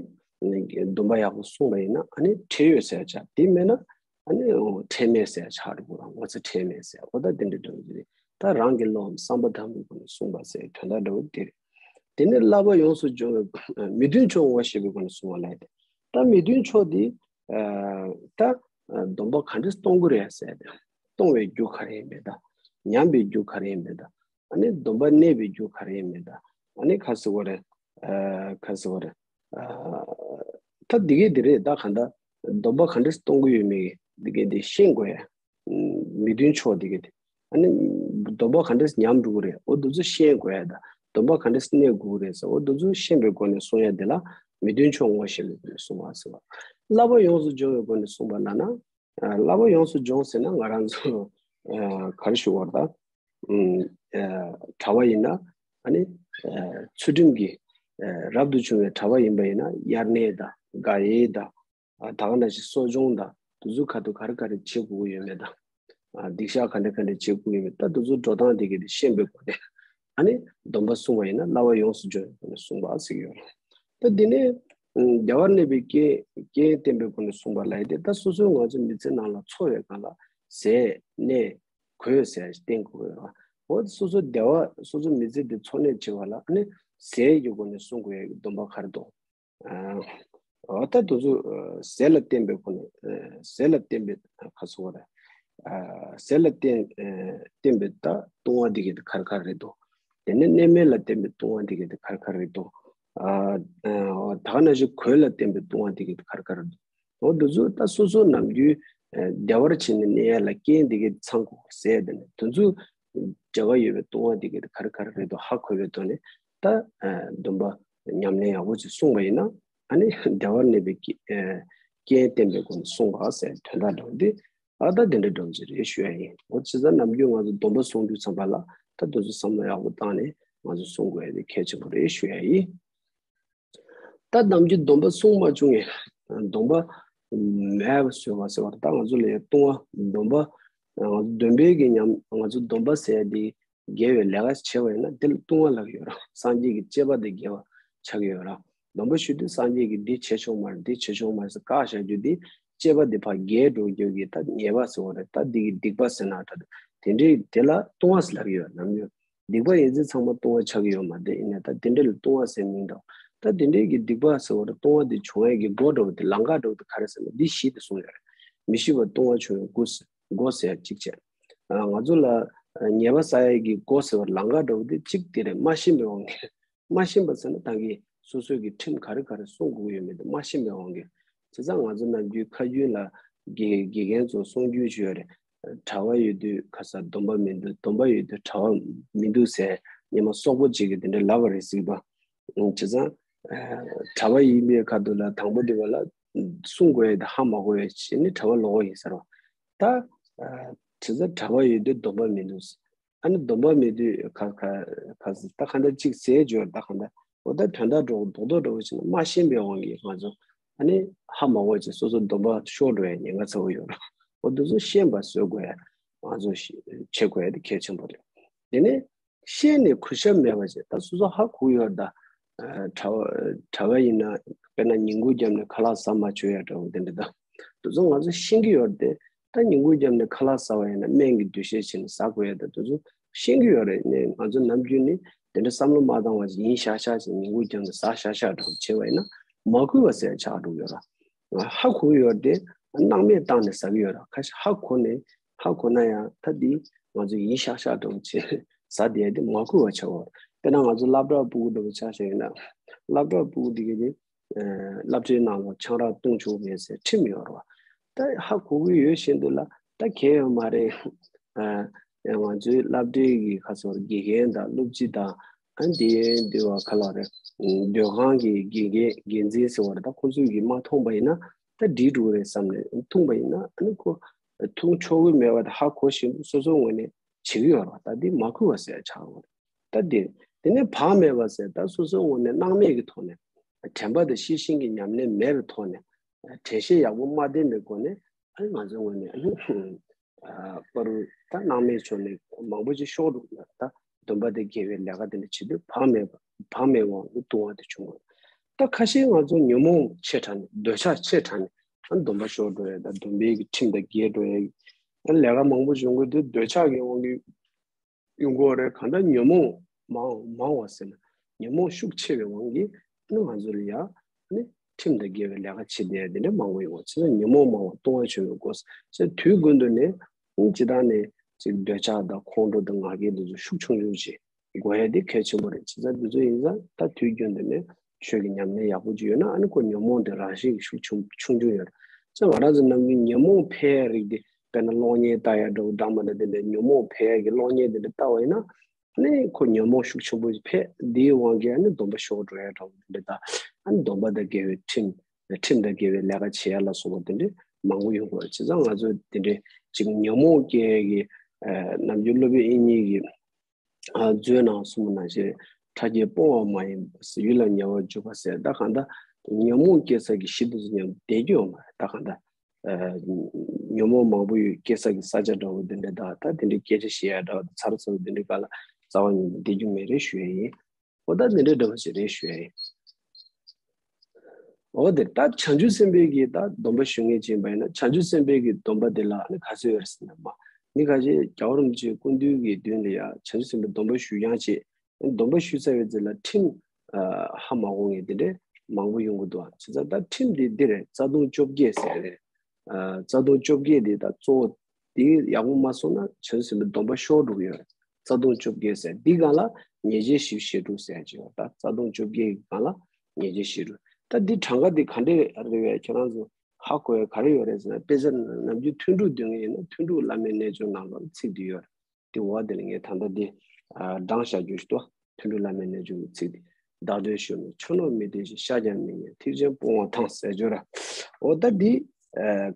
སྡོམ་པ་ཡག་པོ་བསྲུངས་པ་ཡིན་ན་ཨ་ནི་ཁྲེལ་ཡོད་ཟེར་ཡ་ཆགས། དེ་མེད་ན་ཨ་ནི་ཁྲེལ་མེད་ཟེར་ཡ་ཆགས་འགྲོ་གི་རེད། ངོ་ཚ་ཁྲེལ་མེད་ཟེར་ཡ། ཨོ་ད་དེ་འདྲ་འགྲོ་གི་རེད། ད་རང་གི་བློའམ་བསམ་པ་ཐག་པའི་སྒོ་ནས་བསྲུངས་པ་ཟེར་ཡ་དོན་དག་འདྲ་བོ་དེ་རེད། དེ་ནས་བསླབ་པ་ཡོངས་སུ་སྦྱོང་བའི་མི་མཐུན་ཕྱོགས་ངོ་ཤེས་པའི་སྒོ་ནས་བསྲུང་བ་ལབ་ཡ་དེ། ད་མི་མཐུན་ཕྱོགས་དེ། ཨ། ད་སྡོམ་པ་ག་འདྲས་གཏོང་གི་རེད་ཟེར་ཡ་དེ། གཏོང་བའི་རྒྱུ་ག་རེ་ཡིན་མེད་ད། ཉམས་པའི་རྒྱུ་ག་རེ་ཡིན་མེད་ད། ཨ་ནི་སྡོམ་པ་གནས་པའི་རྒྱུ་ག་རེ་ཡིན་མེད་ད། ཨ་ནི་ག་ཟེར་དགོས་རེད། ཨ། ག་ཟེར་དགོས་རེད། ཨ། ད་འདི་གས་འདི་རེད་ད། གང་ལྟར་སྡོམ་པ་ག་འདྲས་གཏོང་གི་ཡོད་མེད་འདི་གས་འདི་ཤེས་དགོས་ཡ། མི་མཐུན་ཕྱོགས་འདི་གས་འདི། ཨ་ནི་སྡོམ་པ་ག་འདྲས་ཉམས་འགྲོ་གི་རེད། ཨོ་འདི་ཚོ་ཤེས་དགོས་ཡ་ད། སྡོམ་པ་ག་འདྲས་གནས་དགོས་ཀྱི་རེད་ཟེར། ཨོ་འདི་ཚོ་ཤེས་པའི་སྒོ་ནས་བསྲུང་ཡ་འདི་ལ་མི་མཐུན་ཕྱོགས་ངོ་ཤེས་པའི་སྒོ་ནས་བསྲུང་བ་ཟེར་བ། བསླབ་པ་ཡོངས་སུ་སྦྱོང་བའི་སྒོ་ནས་བསྲུང་བ་ལབ་ན། ཨ། བསླབ་པ་ཡོངས་སུ་སྦྱོང་ཟེར་ན་ང་རང་ཚོ། ཨ། ག་རེ་ཞུ་དགོས་རེད་ད། ཨ། གྲྭ་པ་ཡིན་ན་ཨ་ནི། ཨ། ཚུལ་ཁྲིམས་ཀྱི། ཨ། རབ་ཏུ་བྱུང་བའི་གྲྭ་པ་ཡིན་པ་ཡིན་ན་དབྱར་གནས་དང་དགག་དབྱེ་དང་། ཨ། ད་ག་ནང་བཞིན་གསོ་སྦྱོང་དང་དེ་ཚོ་ག་དུས་ག་རེ་ག་རེ་བྱེད་དགོས་ཀྱི་ཡོད་མེད་དང་། ཨ། སྡིག་བཤགས་ག་འདྲ་ག་འདྲ་བྱེད་དགོས་ཀྱི་ཡོད་མེད། ད་དེ་ཚོ་འགྲོ་སྟངས་དེ་གས་དེ་ཤེས་པའི་སྒོ་ནས། ཨ་ནི་སྡོམ་པ་བསྲུང་བ་ཡིན་ན་བསླབ་པ་ཡོངས་སུ་སྦྱོང་བའི་སྒོ་ནས་བསྲུང་བ་ཟེར་གྱི་ཡོད་རེད། ད་འདི་ནས། ཨ། བདེ་བར་གནས་པའི་རྐྱེན། རྐྱེན་བསྟེན་པའི་སྒོ་ནས་བསྲུང་བ་ལབ་ཡ་དེ། ད་སོ་སོའི་ང་ཚོ་མི་ཚེ་ནང་ལ་འཚོ་བའི་སྒང་ལ་ཟས་གནས་གོས་ཟེར་ཡ་ཞིག་བསྟེན་དགོས་ཀྱི་ཡོད་རེད། འོ་སོ་སོ་བདེ་བ། སོ་སོ་མི་ཚེ་འདི་འཚོ་གནས་བྱེད་པ་ལ་ཨ་ནི་ཟས་ཀྱི་སྒོ་ནས་བསྲུང་དགོས་ཡ་གི་སྡོམ་པ་ག་རེ་འདུག་ཨ། འོ་ད་དེ་ཚོ། ཨ། ཟས་ལ་བརྟེན་པའི་སྒོ་ནས། ཨ། ཟས་ལ་བརྟེན་པའི་ག་ཟེར་དགོས་རེད། ཨ། ཟས་ལ་བརྟེན། ཨ། བརྟེན་པའི་ད་ལྟུང་བ་འདི་གས་དེ་ག་རེ་ག་རེ་རེད་འདུག་དེ་ནས་གནས་མལ་ལ་བརྟེན་པའི་ལྟུང་བ་འདི་གས་དེ་ག་རེ་ག་རེ་རེད་འདུག་ཨ། ཨ། ད་ག་ནང་བཞིན་གོས་ལ་བརྟེན་པའི་ལྟུང་བ་འདི་གས་དེ་ག་རེ་ག་རེ་རེད་འདུག་འོ་འདི་ཚོ་ད་སོ་སོ་ནམ་རྒྱུན། ཨ། བདེ་བར་བྱས་ནས་གནས་ཡ་ལ་རྐྱེན་འདི་གས་ཚང་དགོས་ཟེར། དེ་ནས་དེ་ཚོ་འབྲེལ་བ་ཡོད་པའི་ལྟུང་བ་འདི་གས་དེ་ག་རེ་ག་རེ་རེད་འདུག་ཧ་གོ་བའི་ཐོག་ནས་ད། ཨ། སྡོམ་པ་ཉམས་ལེན་ཡག་པོ་ཅིག་བསྲུངས་པ་ཡིན་ན། ཨ་ནི་བདེ་བར་གནས་པའི་རྐྱེན། ཨ། རྐྱེན་བསྟེན་པའི་སྒོ་ནས་བསྲུང་བ་ཟེར་དོན་དག་འདྲ་བོ་འདི། ཨ། ད་དེ་འདྲ་འདྲ་བོ་ཅིག་རེད་ཞུ་ཡ་ཡིན། འོ་བྱས་ཙང་ནམ་རྒྱུན་ང་ཚོ་སྡོམ་པ་བསྲུང་དུས་ཙམ་པ་ལ་ད་དེ་ཚོ་བསམ་བློ་ཡག་པོ་བཏང་ནས་ང་ཚོ་བསྲུང་དགོས་ཡ་དེ་གལ་ཆེན་པོ་རེད་ཞུ་ཡ་ཡིན། ད་ནམ་རྒྱུན་སྡོམ་པ་བསྲུང་མ་བྱུང་ངས་སྡོམ་པ་མེད་པ་བཟོས་པ་ཟེར་བ་རེད། ད་ང་ཚོ་ལ་ཡ་ལྟུང་བ། སྡོམ་པ། ང་ཚོ་སྡོམ་པའི་གི་ཉམས། ང་ཚོ་སྡོམ་པ་ཟེར་ཡ་དེ་དགེ་བའི་ལས་ཀ་བྱས་པ་ཡིན་ན་དེ་ལ་ལྟུང་བ་ལབ་ཀྱི་ཡོད་ར། སངས་རྒྱས་ཀྱི་བཅས་པ་དེ་དགེ་བ་ཆགས་ཀྱི་ཡོད་ར། སྡོམ་པ་ཞུ་དུས་སངས་རྒྱས་ཀྱིས་འདི་བྱས་ཆོག་མ་རེད། འདི་བྱས་ཆོག་མ་རེད་ཟེར་བཀག་བཞག་རྒྱུ་དེ་བཅས་པ་དེ་ཕར་རྒྱས་འགྲོ་རྒྱུ་གི་ད་ཉེས་པ་ཟེར་བ་རེད། ད་འདི་གི་སྡིག་པ་ཟེར་ན་འདྲ། དེ་འདྲའི་དེ་ལ་ལྟུང་བ་ཟེར་ལབ་ཀྱི་ཡོད། ནམ་རྒྱུན་སྡིག་པ་ཡིན་ཚད་ཚང་མ་ལྟུང་བ་ཆགས་ཀྱི་ཡོད་མ་རེད། ཡིན་ནའི་ད་དེ་འདྲ་ལ་ལྟུང་བ་ཟེར་མིང་འདྲ། ད་དེ་འདྲའི་གི་སྡིག་པ་ཟེར་བ་རེད། ལྟུང་བ་དེ་བྱུང་ཡས་ཀྱི་སྒོ་འདྲ་བོ་དེ། ལམ་ཁ་འདྲ་བོ་དེ་ག་རེ་ཟེར་ན་འདི་བཞི་དེ་གསུངས་ཡོད་རེད། མི་ཤིས་པ་ལྟུང་བ་བྱུང་བའི་སྒོ་ཟེར། སྒོ་ཟེར་ཡ་གཅིག་བྱས། ཨ། ང་ཚོ་ལ་ཉེས་པ་བསགས་ཡས་ཀྱི་སྒོ་ཟེར་བ་ལམ་ཁ་འདྲ་བོ་དེ་གཅིག་དེ་རེད། མ་ཤེས་པའི་དབང་གིས། མ་ཤེས་པ་ཟེར་ན་ད་གིན་ སོ་སོ་གི་ཁྲིམས་ག་རེ་ག་རེ་སྲུང་དགོས་ཀྱི་ཡོད་མེད་དེ་མ་ཤེས་པའི་དབང་གིས། བྱས་ཙང་ང་ཚོ་ནམ་རྒྱུན་ཁ་རྒྱུན་ལ་དགེ་དགེ་རྒན་ཚོ་གསུང་རྒྱུན་ཞུ་ཡ་རེད། གྲྭ་པ་ཡོད་དུས་ཁ་ས་སྡོམ་པ་མི་འདུག་སྡོམ་པ་ཡོད་དུས་གྲྭ་པ་མི་འདུག་ཟེར་སྔོན་མ་སོག་པོ་གཅིག་གིས་དེ་འདྲ་ལབ་པ་རེད་ཟེར་གི་འདུག་བྱས་ཙང་གྲྭ་པ་ཡིན་པའི་ཁ་ཐུག་ལ་དང་པོ་དེ་བ་ལ་གསུང་དགོས་ཡ་དེ་ཧ་མ་གོ་ཡ་བྱས་ནས་གྲྭ་པ་ལོག་ཡིན་ཟེར་བ། ད་བྱས་ཙང་གྲྭ་པ་ཡོད་དུས་སྡོམ་པ་མི་འདུག་ཨ་ནི་སྡོམ་པ་མེད་དུས་ཁ་ཁ་ཁ་ཟེར་ད་ག་འདྲ་གཅིག་ཟེར་འཇོག་ད་ག་འདྲ་འོ་ད་དོན་དག་འགྲོ་རྡོག་རྡོག་འགྲོ་བ་ཕྱིན་ན་མ་ཤེས་པའི་དབང་གིས་ང་ཚོ་ཨ་ནི་ཧ་མ་གོ་ཅིག་སོ་སོ་སྡོམ་པ་ཤོར་འགྲོ་ཡ་ཉེན་ཁ་ཚ་བོ་ཡོད་ར། འོ་འདི་ཚོ་ཤེས་པ་བཟོ་དགོས་ཡ་ང་ཚོ་ཤེས་བྱེད་དགོས་ཡ་དེ་གལ་ཆེན་པོ་རེད། དེ་ནས་ཤེས་ནས་གུས་ཞབས་མེད་པ་བྱས་ད་སོ་སོ་ཧ་གོ་ཡོད་ད། གྲྭ་པ་གྲྭ་པ་ཡིན་ན་དཔེར་ན་ཉིན་གུང་རྒྱབ་ནས་ཁ་ལག་ཟ་མ་བཅུག་ཡ་འདྲ་བོ་དེ་འདྲ་ད། དེ་ཚོ་ང་ཚོ་ཤེས་ཀྱི་ཡོད་རེད་དེ། ད་ཉིན་གུང་རྒྱབ་ནས་ཁ་ལག་ཟ་བ་ཡིན་ན་སྨན་གྱི་འདུ་ཤེས་བྱས་ནས་ཟ་དགོས་ཡ་ད་དེ་ཚོ་ཤེས་ཀྱི་ཡོད་རེད་ནས་ང་ཚོ་ནམ་རྒྱུན་ནི་དེ་འདྲ་བསམ་བློ་མ་བཏང་བ་ཞིག་ཡིན་ཤག་ཤག་ཅིག་ཉིན་གུང་རྒྱབ་ནས་ཟ་ཤག་ཤག་འདྲ་བོ་བྱས་པ་ཡིན་ན་མ་གུས་པ་ཟེར་ཆགས་འགྲོ་གི་ཡོད་ར། ཧ་གོ་གི་ཡོད་རེད་དེ། སྣང་མེད་བཏང་ནས་ཟ་གི་ཡོད་ར། ཁ་ཤས་ཧ་གོ་ནས་ཧ་གོ་ན་ཡང་ད་འདི་ང་ཚོ་ཡིན་ཤག་ཤག་འདྲ་བོ་བྱས་ཟ་བསྡད་དེ་མ་གུས་པ་ཆགས་པ་རེད། དཔེར་ན་ང་ཚོ་སློབ་གྲྭ་ཕྲུ་གུ་འདྲ་བོ་ཆ་བཞག་ཡིན་ན་སློབ་གྲྭ་ཕྲུ་གུ་འདི་ག་ནི་སློབ་གྲྭའི་ནང་ལ་ཆང་རག་བཏུང་ཆོག་མེད་ཟེར་ཁྲིམས་ཡོད་རེད་བ། ད་ཧ་གོ་གི་ཡོད་བཞིན་དུ་ལ་ད་གལ་ཡོད་མ་རེད། ཨ་ང་ཚོའི་སློབ་གྲྭའི་གི་ཁ་སོར་དགེ་རྒན་དང་སློབ་སྤྱི་དང་ཨ་འདི་འདི་བ་ཁ་ལག་རེད། སྡོད་ཁང་གི་དགེ་རྒན་འགན་འཛིན་ཟེར་བ་རེད། ད་ཁོ་ཚོས་གི་མ་མཐོང་པ་ཡིན་ན་ད་འགྲིག་འགྲོ་གི་རེད་བསམ་ནས་འཐུང་པ་ཡིན་ན་ཨ་ནི་ཁོ་འཐུང་ཆོག་གི་མེད་པ་ད་ཧ་གོ་བཞིན་དུ་སོ་སོའི་ངོས་ནས་བྱེད་ཀྱི་ཡོད་རེད་བ། ད་འདི་མ་གུས་པ་ཟེར་ཆགས་པ་རེད། ད་འདི་དེ་ནས་བག་མེད་པ་ཟེར་ད་སོ་སོའི་ངོས་ནས་སྣང་མེད་ཀྱི་ཐོག་ནས་དྲན་པ་དང་ཤེས་བཞིན་གྱི་ཉམས་ལེན་མེད་པའི་ཐོག་ནས་དྲན་ཤེས་ཡག་པོ་མ་ལྡན་པའི་སྒོ་ནས་ཨ་ནི་ང་ཚོའི་ངོས་ནས་ཨ་ནི་པ་རུ་ད་སྣང་མེད་ཕྱོགས་ནས་མང་པོ་ཅིག་ཤོར་འདུག་ལ། ད་སྡོམ་པ་དང་འགལ་བའི་ལས་ཀ་དེ་འདྲ་བྱེད་དུས་བག་མེད་པ་བག་མེད་དབང་དུ་བཏང་བ་དེ་བྱུང་བ། ད་ཁ་ཤས་ང་ཚོ་ཉོན་མོངས་ཆེ་དྲགས་ནས་འདོད་ཆགས་ཆེ་དྲགས་ནས་ཨ་ནི་སྡོམ་པ་ཤོར་འགྲོ་ཡ་ད་སྡོམ་པའི་གི་ཁྲིམས་དང་འགལ་འགྲོ་ཡ་ཨ་ནི་ལས་ཀ་མང་པོ་བྱུང་གི་འདུག་འདོད་ཆགས་ཀྱི་དབང་གིས་ཡོང་གི་རེད། གང་ལྟར་ཉོན་མོངས་མང་མང་བ་ཟེར་ན་ཉོན་མོངས་ཤུགས་ཆེ་བའི་དབང་གིས་ཨ་ནི་ང་ཚོ་ལ་ཡ་ཨ་ནི་ཁྲིམས་དང་འགལ་བའི་ལས་ཀ་བྱེད་བསྡད་ཡ་དེ་འདྲ་མང་པོ་ཡོང་བ་བྱས་ན་ཉོན་མོངས་མང་བ་ལྟུང་བ་ཆེན་པོའི་སྒོ་ཟེར་དུས་རྒྱུན་དུ་ནས་ཨ་ནི་སྤྱིར་བཏང་ནས་ཅིག་འདོད་ཆགས་དང་ཁོང་ཁྲོ་དང་ང་རྒྱལ་དེ་ཚོ་ཤུགས་ཆུང་ཆུང་བྱེད་དགོས་ཡ་དེ་གལ་ཆེན་པོ་རེད། བྱས་ཙང་དེ་ཚོ་ཡིན་ཙང་ད་དུས་རྒྱུན་དུ་ནས་ཆོས་ཀྱི་ཉམས་ལེན་ཡག་པོ་ཅིག་ཡོད་ན་ཨ་ནི་ཁོ་ཉོན་མོངས་དེ་རང་བཞིན་གྱིས་ཤུགས་ཆུང་ཆུང་ཆུང་ཡོད་རེད། ཙང་ང་རང་ཚོ་ནམ་རྒྱུན་ཉོན་མོངས་འཕེལ་ཡ་རིགས་དེ་དཔེར་ན་གློག་བརྙན་ལྟ་ཡ་འདྲ་བོ་འདྲ་མ་འདྲ་དེ་འདྲའི་ཉོན་མོངས་འཕེལ་ཡ་གི་གློག་བརྙན་དེ་འདྲ་ལྟ་བ་ཡིན་ན་ཨ་ནི་ཁོ་ཉོན་མོངས་ཤུགས་ཆེན་པོ་ཞིག་འཕེལ་དེའི་དབང་གིས་ཨ་ནི་སྡོམ་པ་ཤོར་འགྲོ་ཡ་འདྲ་བོ་དེ་འདྲ་དང་ཨ་ནི་སྡོམ་པ་དང་འགལ་བའི་ཁྲིམས་ཁྲིམས་དང་འགལ་བའི་ལས་ཀ་བྱེད་ཡ་ལ་སོགས་པ་དེ་འདྲ་མང་པོ་ཡོང་གི་རེད། བྱས་ཙང་ང་ཚོ་དེ་འདྲའི་ཅིག་ཉོན་མོངས་སྐྱེ་ཡ་གི་ནམ་རྒྱུན་སློབ་དཔོན་དབྱིག་གཉེན་གྱི་མཛོད་ནང་གསུངས་པ་ནང་བཞིན་ཕྲ་རྒྱས་སྤོང་བ་མ་ཡིན་པ་ཡུལ་ལ་ཉེ་བར་འཇུག་པ་ཟེར། ད་གང་ལྟར་ཉོན་མོངས་སྐྱེ་ས་གི་གཞི་དེ་ཚོ་མཉམ་དུ་བསྡད་རྒྱུ་ཡོད་མ་རེད། ད་གང་ལྟར་ཉོན་མོངས་མང་པོ་ཡོད་སྐྱེ་ས་གི་ས་ཆ་འདྲ་བོ་དེ་འདྲ་དང་ད་དེ་འདྲའི་སྐད་ཆ་བཤད་ཡ་འདྲ་བོ་དང་ཚ་རུ་ཚ་རུ་དེ་འདྲའི་སྒང་ལ་རྩ་བ་ཉིད་ནས་བསྡད་རྒྱུ་མེད་རེད་ཞུ་ཡ་ཡིན། འོ་ད་དེ་འདྲའི་འདྲ་བོ་ཞིག་རེད་ཞུ་ཡ་ཡིན། འོ་དེ་ད་བྱང་ཆུབ་སེམས་དཔའི་གི་ད་སྡོམ་པ་ཞུ་མཁན་ཅིག་ཡིན་པ་ཡིན་ན་བྱང་ཆུབ་སེམས་དཔའི་གི་སྡོམ་པ་དེ་ལ་ནི་ག་ཚོད་ཡོད་རེད་ཟེར་ན་མ་ནི་ཁ་ཅིག་རྒྱལ་བ་རིན་པོ་ཆེ་སྐུ་མདུན་གྱི་མདུན་ལ་ཡ་བྱང་ཆུབ་སེམས་དཔའི་སྡོམ་པ་ཞུ་ཡང་ཅིག་སྡོམ་པ་ཞུ་ཚར་བའི་རྗེས་ལ་ཁྲིམས་ཧ་མ་གོ་མཁན་དེ་འདྲས་མང་པོ་ཡོང་གི་འདུག་བྱས་ཙང་ད་ཁྲིམས་དེ་འདི་རེད། རྩ་ལྟུང་བཅོ་བརྒྱད་ཟེར་རེད། རྩ་ལྟུང་བཅོ་བརྒྱད་དེ་ད་གཙོ་བོ་དེ་ཡག་པོ་མ་སོང་ན་བྱང་ཆུབ་སེམས་དཔའི་སྡོམ་པ་ཤོར་འགྲོ་གི་ཡོད་རེད། རྩ་ལྟུང་བཅོ་བརྒྱད་ཟེར་འདི་སྒང་ལ་ཉེས་བྱས་བཞི་བཅུ་ཞེ་དྲུག་ཟེར་གྱི་ཡོད། ད་རྩ་ལྟུང་བཅོ་བརྒྱད་ཀྱི་སྒང་ལ་ཉེས་བྱས་བཞི་དྲུག་ད་འདི་གྲངས་ཀ་འདི་ག་འདྲས་རེད་བས་ཁྱེད་རང་ཚོ་ཧ་གོ་ཡ་ག་རེ་ཡོད་རེད་ཟེར་ན་དཔེ་ཆ་ནམ་རྒྱུན་ཐུན་དྲུག་འདོན་གྱི་ཡིན་ན་ཐུན་དྲུག་བླ་མའི་རྣལ་འབྱོར་ནང་ལ་ཚིག་འདི་ཡོད་རེད། དེ་འོག་དེ་ལ་ངས་ད་ལྟ་འདི་བགྲངས་བཞག་རྒྱུ་ཞིག་འདུག་ཐུན་དྲུག་བླ་མའི་རྣལ་འབྱོར་གྱི་ཚིག་འདི། བདག་འདོད་ཞུགས་ནས་ཆ་ནོར་མི་སྟེར་ཞིང་། བཤགས་ཀྱང་མི་ཉན་ཐེག་ཆེན་སྤོང་བ་དང་ཟེར་རྒྱུ་ར། འོ་ད་འདི་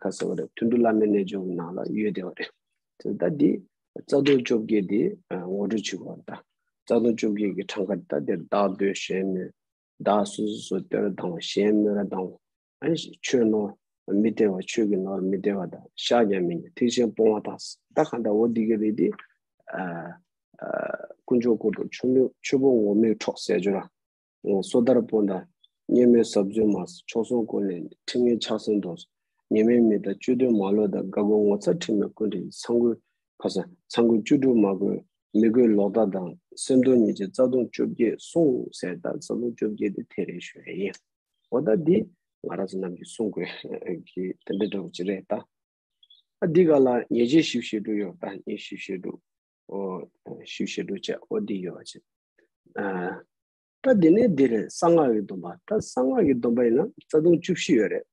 ག་ཟེར་བ་རེད། ཐུན་དྲུག་བླ་མའི་རྣལ་འབྱོར་གྱི་ནང་ལ་ཡོད་བསྡད་པ་རེད། ད་འདི་རྩ་ལྟུང་བཅོ་བརྒྱད་འདི་ངོ་སྤྲོད་བྱེད་དགོས་པ་རེད། ད་རྩ་ལྟུང་བཅོ་བརྒྱད་ཀྱི་གྲངས་ཀ་ད་འདིར་བདག་འདོད་གཞན་སྨོད། བདག་སོ་སོ་སོ་སྟེར་བ་དང་གཞན་སྨོད་ར་དང་། ཨ་ནི་ཆོས་ནོར་མི་སྟེར་བ་ཆོས་ཀྱི་ནོར་མི་སྟེར་བ་དང་། བཤགས་ཀྱང་མི་ཉན་ཐེག་ཆེན་སྤོང་བ་དང་། ད་གང་ལྟར་འོ་འདི་ག་རེད་དེ། ཨ་ཨ་དཀོན་མཆོག་དཀོན་མཆོག་ཆོས་མོ་ཆོས་ཕོ་ངོ་མས་འཕྲོག་ཟེར་རྒྱུ་ར། སོ་ཐར་སྤོང་དང་། གཉེན་མོའི་ཟབ་ཚོད་མ། མཆོག་ཟུང་སྐུ་ལས་ཁྲིམས་ངན་ཆགས་སེམས་དང་། ཉེས་མེད་མི་ལྟ་སྤྱོད་དུས་མ་ལོག་དང་། དགའ་མགུ་ངོ་ཚ་ཁྲེལ་མེད་ཀུན་དྲིན། ཚ་འགུལ་ཁ་ས་ཚ་འགུལ་བཅུ་དྲུག་མ་དགོས། མི་དགོས་ལོག་ལྟ་དང་། སེམས་སྟོང་ཉིད་ཀྱི་རྩ་ལྟུང་བཅོ་བརྒྱད་བསྲུང་ཟེར། ད་རྩ་ལྟུང་བཅོ་བརྒྱད་དེ་དེ་རེད་ཞུ་ཡ་ཡིན། འོ་ད་འདི་ང་རང་ཚོ་རྣམས་ཀྱིས་བསྲུང་དགོས་ཀྱི་དེ་འདྲ་འདྲ་བོ་ཅིག་རེད་ད། ཨ་འདི་ག་ལ་ཉེས་བྱས་བཞི་བཅུ་ཞེ་དྲུག་ཡོད་ད། ཉེས་བྱས་བཞི་བཅུ་ཞེ་དྲུག་འོ་བཞི་བཅུ་ཞེ་དྲུག་བྱས་འོ་འདི་ཡོད་བ་ཅིག་ཨ་ ད་དེ་ནས་འདི་རེད། གསང་སྔགས་ཀྱི་སྡོམ་པ། ད་གསང་སྔགས་ཀྱི་སྡོམ་པ་ཡིན་ན་རྩ་ལྟུང་བཅུ་བཞི་ཡོད་རེད།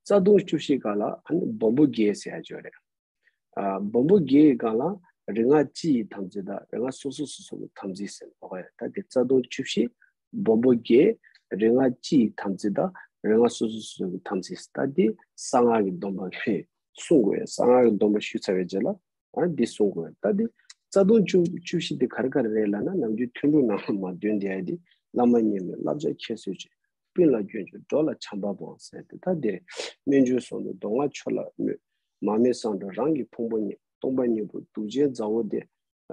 རྩ་ལྟུང་བཅུ་བཞི་སྒང་ལ་ཨ་ནི་སྦོམ་པོ་བརྒྱད་ཟེར་ཡ་ཅིག་ཡོད་རེད། ཨ། སྦོམ་པོ་བརྒྱད་ཀྱི་སྒང་ལ་རིག་སྔགས་སྤྱི་ཡི་དམ་ཚིག་དང་རིག་སྔགས་སོ་སོ་སོ་སོ་གི་དམ་ཚིག་ཟེར་ནོ། ད་དེ་རྩ་ལྟུང་བཅུ་བཞི། སྦོམ་པོ་བརྒྱད། རིག་སྔགས་སྤྱི་ཡི་དམ་ཚིག་དང་རིག་སྔགས་སོ་སོ་སོ་སོ་གི་དམ་ཚིག། ད་དེ་གསང་སྔགས་ཀྱི་སྡོམ་པ་ལྷོད་གསུང་དགོས། གསང་སྔགས་ཀྱི་སྡོམ་པ་ཞུས་ཚར་བའི་རྗེས་ལ། ཨ། འདི་གསུང་དགོས། ད་འདི་རྩ་ལྟུང་བཅུ་བཅུ་བཞི་འདི་ག་རེ་ག་རེ་རེད་ལབ་ན། ནམ་རྒྱུན་ཐུན་དྲུག་ནང་ལ་མ་འདོན་བསྡད་ཡ་འདི། བླ་མ་མཉེས་མོད་བསླབ་བྱ་ཁྱད་གསོད་བྱེད། སྤུན་ལ་སྐྱོན་བརྗོད་འགྲོ་ལ་བྱམས་པ་སྤོང་ཟེར་ཏེ། ད་འདིར་སྨན་ཆུང་གསུམ་དུ་མདོ་སྔགས་ཆོས་ལ་སྨོད། མར་མེ་སྲང་དྲུག་རང་གི་ཕུང་པོ་ཉིད། སྟོང་པ་ཉིད་པོ་གདུལ་བྱའི་མཛའ་བོ་སྟེ།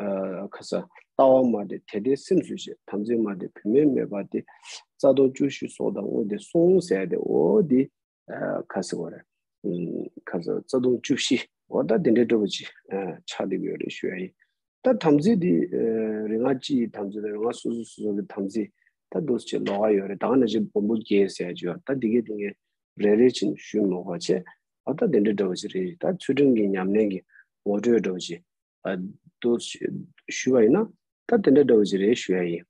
ཨ། ཁ་ས་ལྟ་བ་མ་བདེ་དེ་ལྟའི་སེམས་སུ་བྱེད། དམ་ཚིག་མ་བདེ་བུད་མེད་མེད་པ་སྟེ། རྩ་ལྟུང་བཅུ་བཞི་སྲོག་དང་བསྔོས་ཏེ་བསྲུང་ཟེར་ཏེ། འོ་འདི། ཨ། ཁ་ཟེར་བ་རེད། ཨུམ། ཁ་ཟེར་རྩ་ལྟུང་བཅུ་བཞི། འོ་ད་དེ་འདྲའི་འདྲ་བོ་ཅིག་ཨ། ཆགས་བསྡད་ཀྱི་ཡོད་རེད་ཞུ་ཡ་ཡིན། ད་དམ་ཚིག་འདི། ཨ། རིག་སྔགས་སྤྱི་ཡི་དམ་ཚིག་དང་རིག་སྔགས་སོ་སོ་སོ་སོ་གི་དམ་ཚིག་ད་འདུག་སེ་ལོགས་ཀ་ཡོད་རེད། ད་ག་ནང་བཞིན་སྦོམ་པོ་བརྒྱད་ཟེར་ཡ་ཅིག་ཡོད། ད་འདི་གའི་འདི་ངས་རེ་རེ་བྱས་ནས་ཞུས་མ་དགོས་པ་བྱས། འོ་ད་དེ་འདྲའི་འདྲ་བོ་ཅིག་རེད། ད་ཚུལ་ཁྲིམས་ཀྱི་ཉམས་ལེན་གྱི་ངོ་སྤྲོད་འདྲ་བོ་ཅིག་ཨ། འདུག་སེ་ཞུས་པ་ཡིན་ན། ད་དེ་འདྲའི་འདྲ་བོ་ཅིག་རེད་ཞུ་ཡ་ཡིན།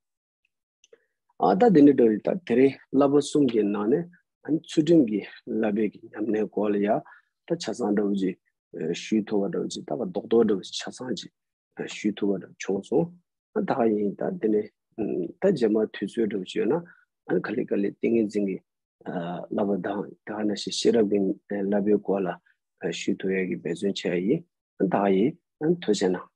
ཨ། ད་དེ་འདྲའི་འདྲ་བོ་ཅིག་ད་དེ་རིང་བསླབ་པ་གསུམ་གྱི་ནང་ནས། ཨ་ནི་ཚུལ་ཁྲིམས་ཀྱི་བསླབ་པའི་གི་ཉམས་ལེན་སྐོར་ལ་ཡ་ད་ཆ་ཚང་འདྲ་བོ་ཅིག་ཨ། ཞུས་ཐུབ་པ་འདྲ་བོ་ཅིག་ད་ག་རྡོག་རྡོག་འདྲ་བོ་ཅིག་ཆ་ཚང་ཅིག་ཨ། ཞུས་ཐུབ་པ་འདྲ་བོ་བྱུང་སོང་། ཨ། ད་ག་ཡིན། ད་དེ་ནས། ཨ། ད་རྗེས་མ་དུས་ཚོད་འདྲ་བོ་ཅིག་ཡོད་ན། ཨ་ནི་ག་ལེ་ག་ལེ་ཏིང་ངེ་འཛིན་གྱི་ཨ། བསླབ་པ་དང་། ད་ག་ནང་བཞིན་ཤེས་རབ་ཀྱི་ཨ། བསླབ་པའི་སྐོར་ལ་ཨ། ཞུས་ཐུབ་ཡ་གི་འབད་བརྩོན་བྱེད་ཡ་ཡིན། ཨ། ད་ག་ཡིན། ཨ། ཐུགས་རྗེ་གནང་།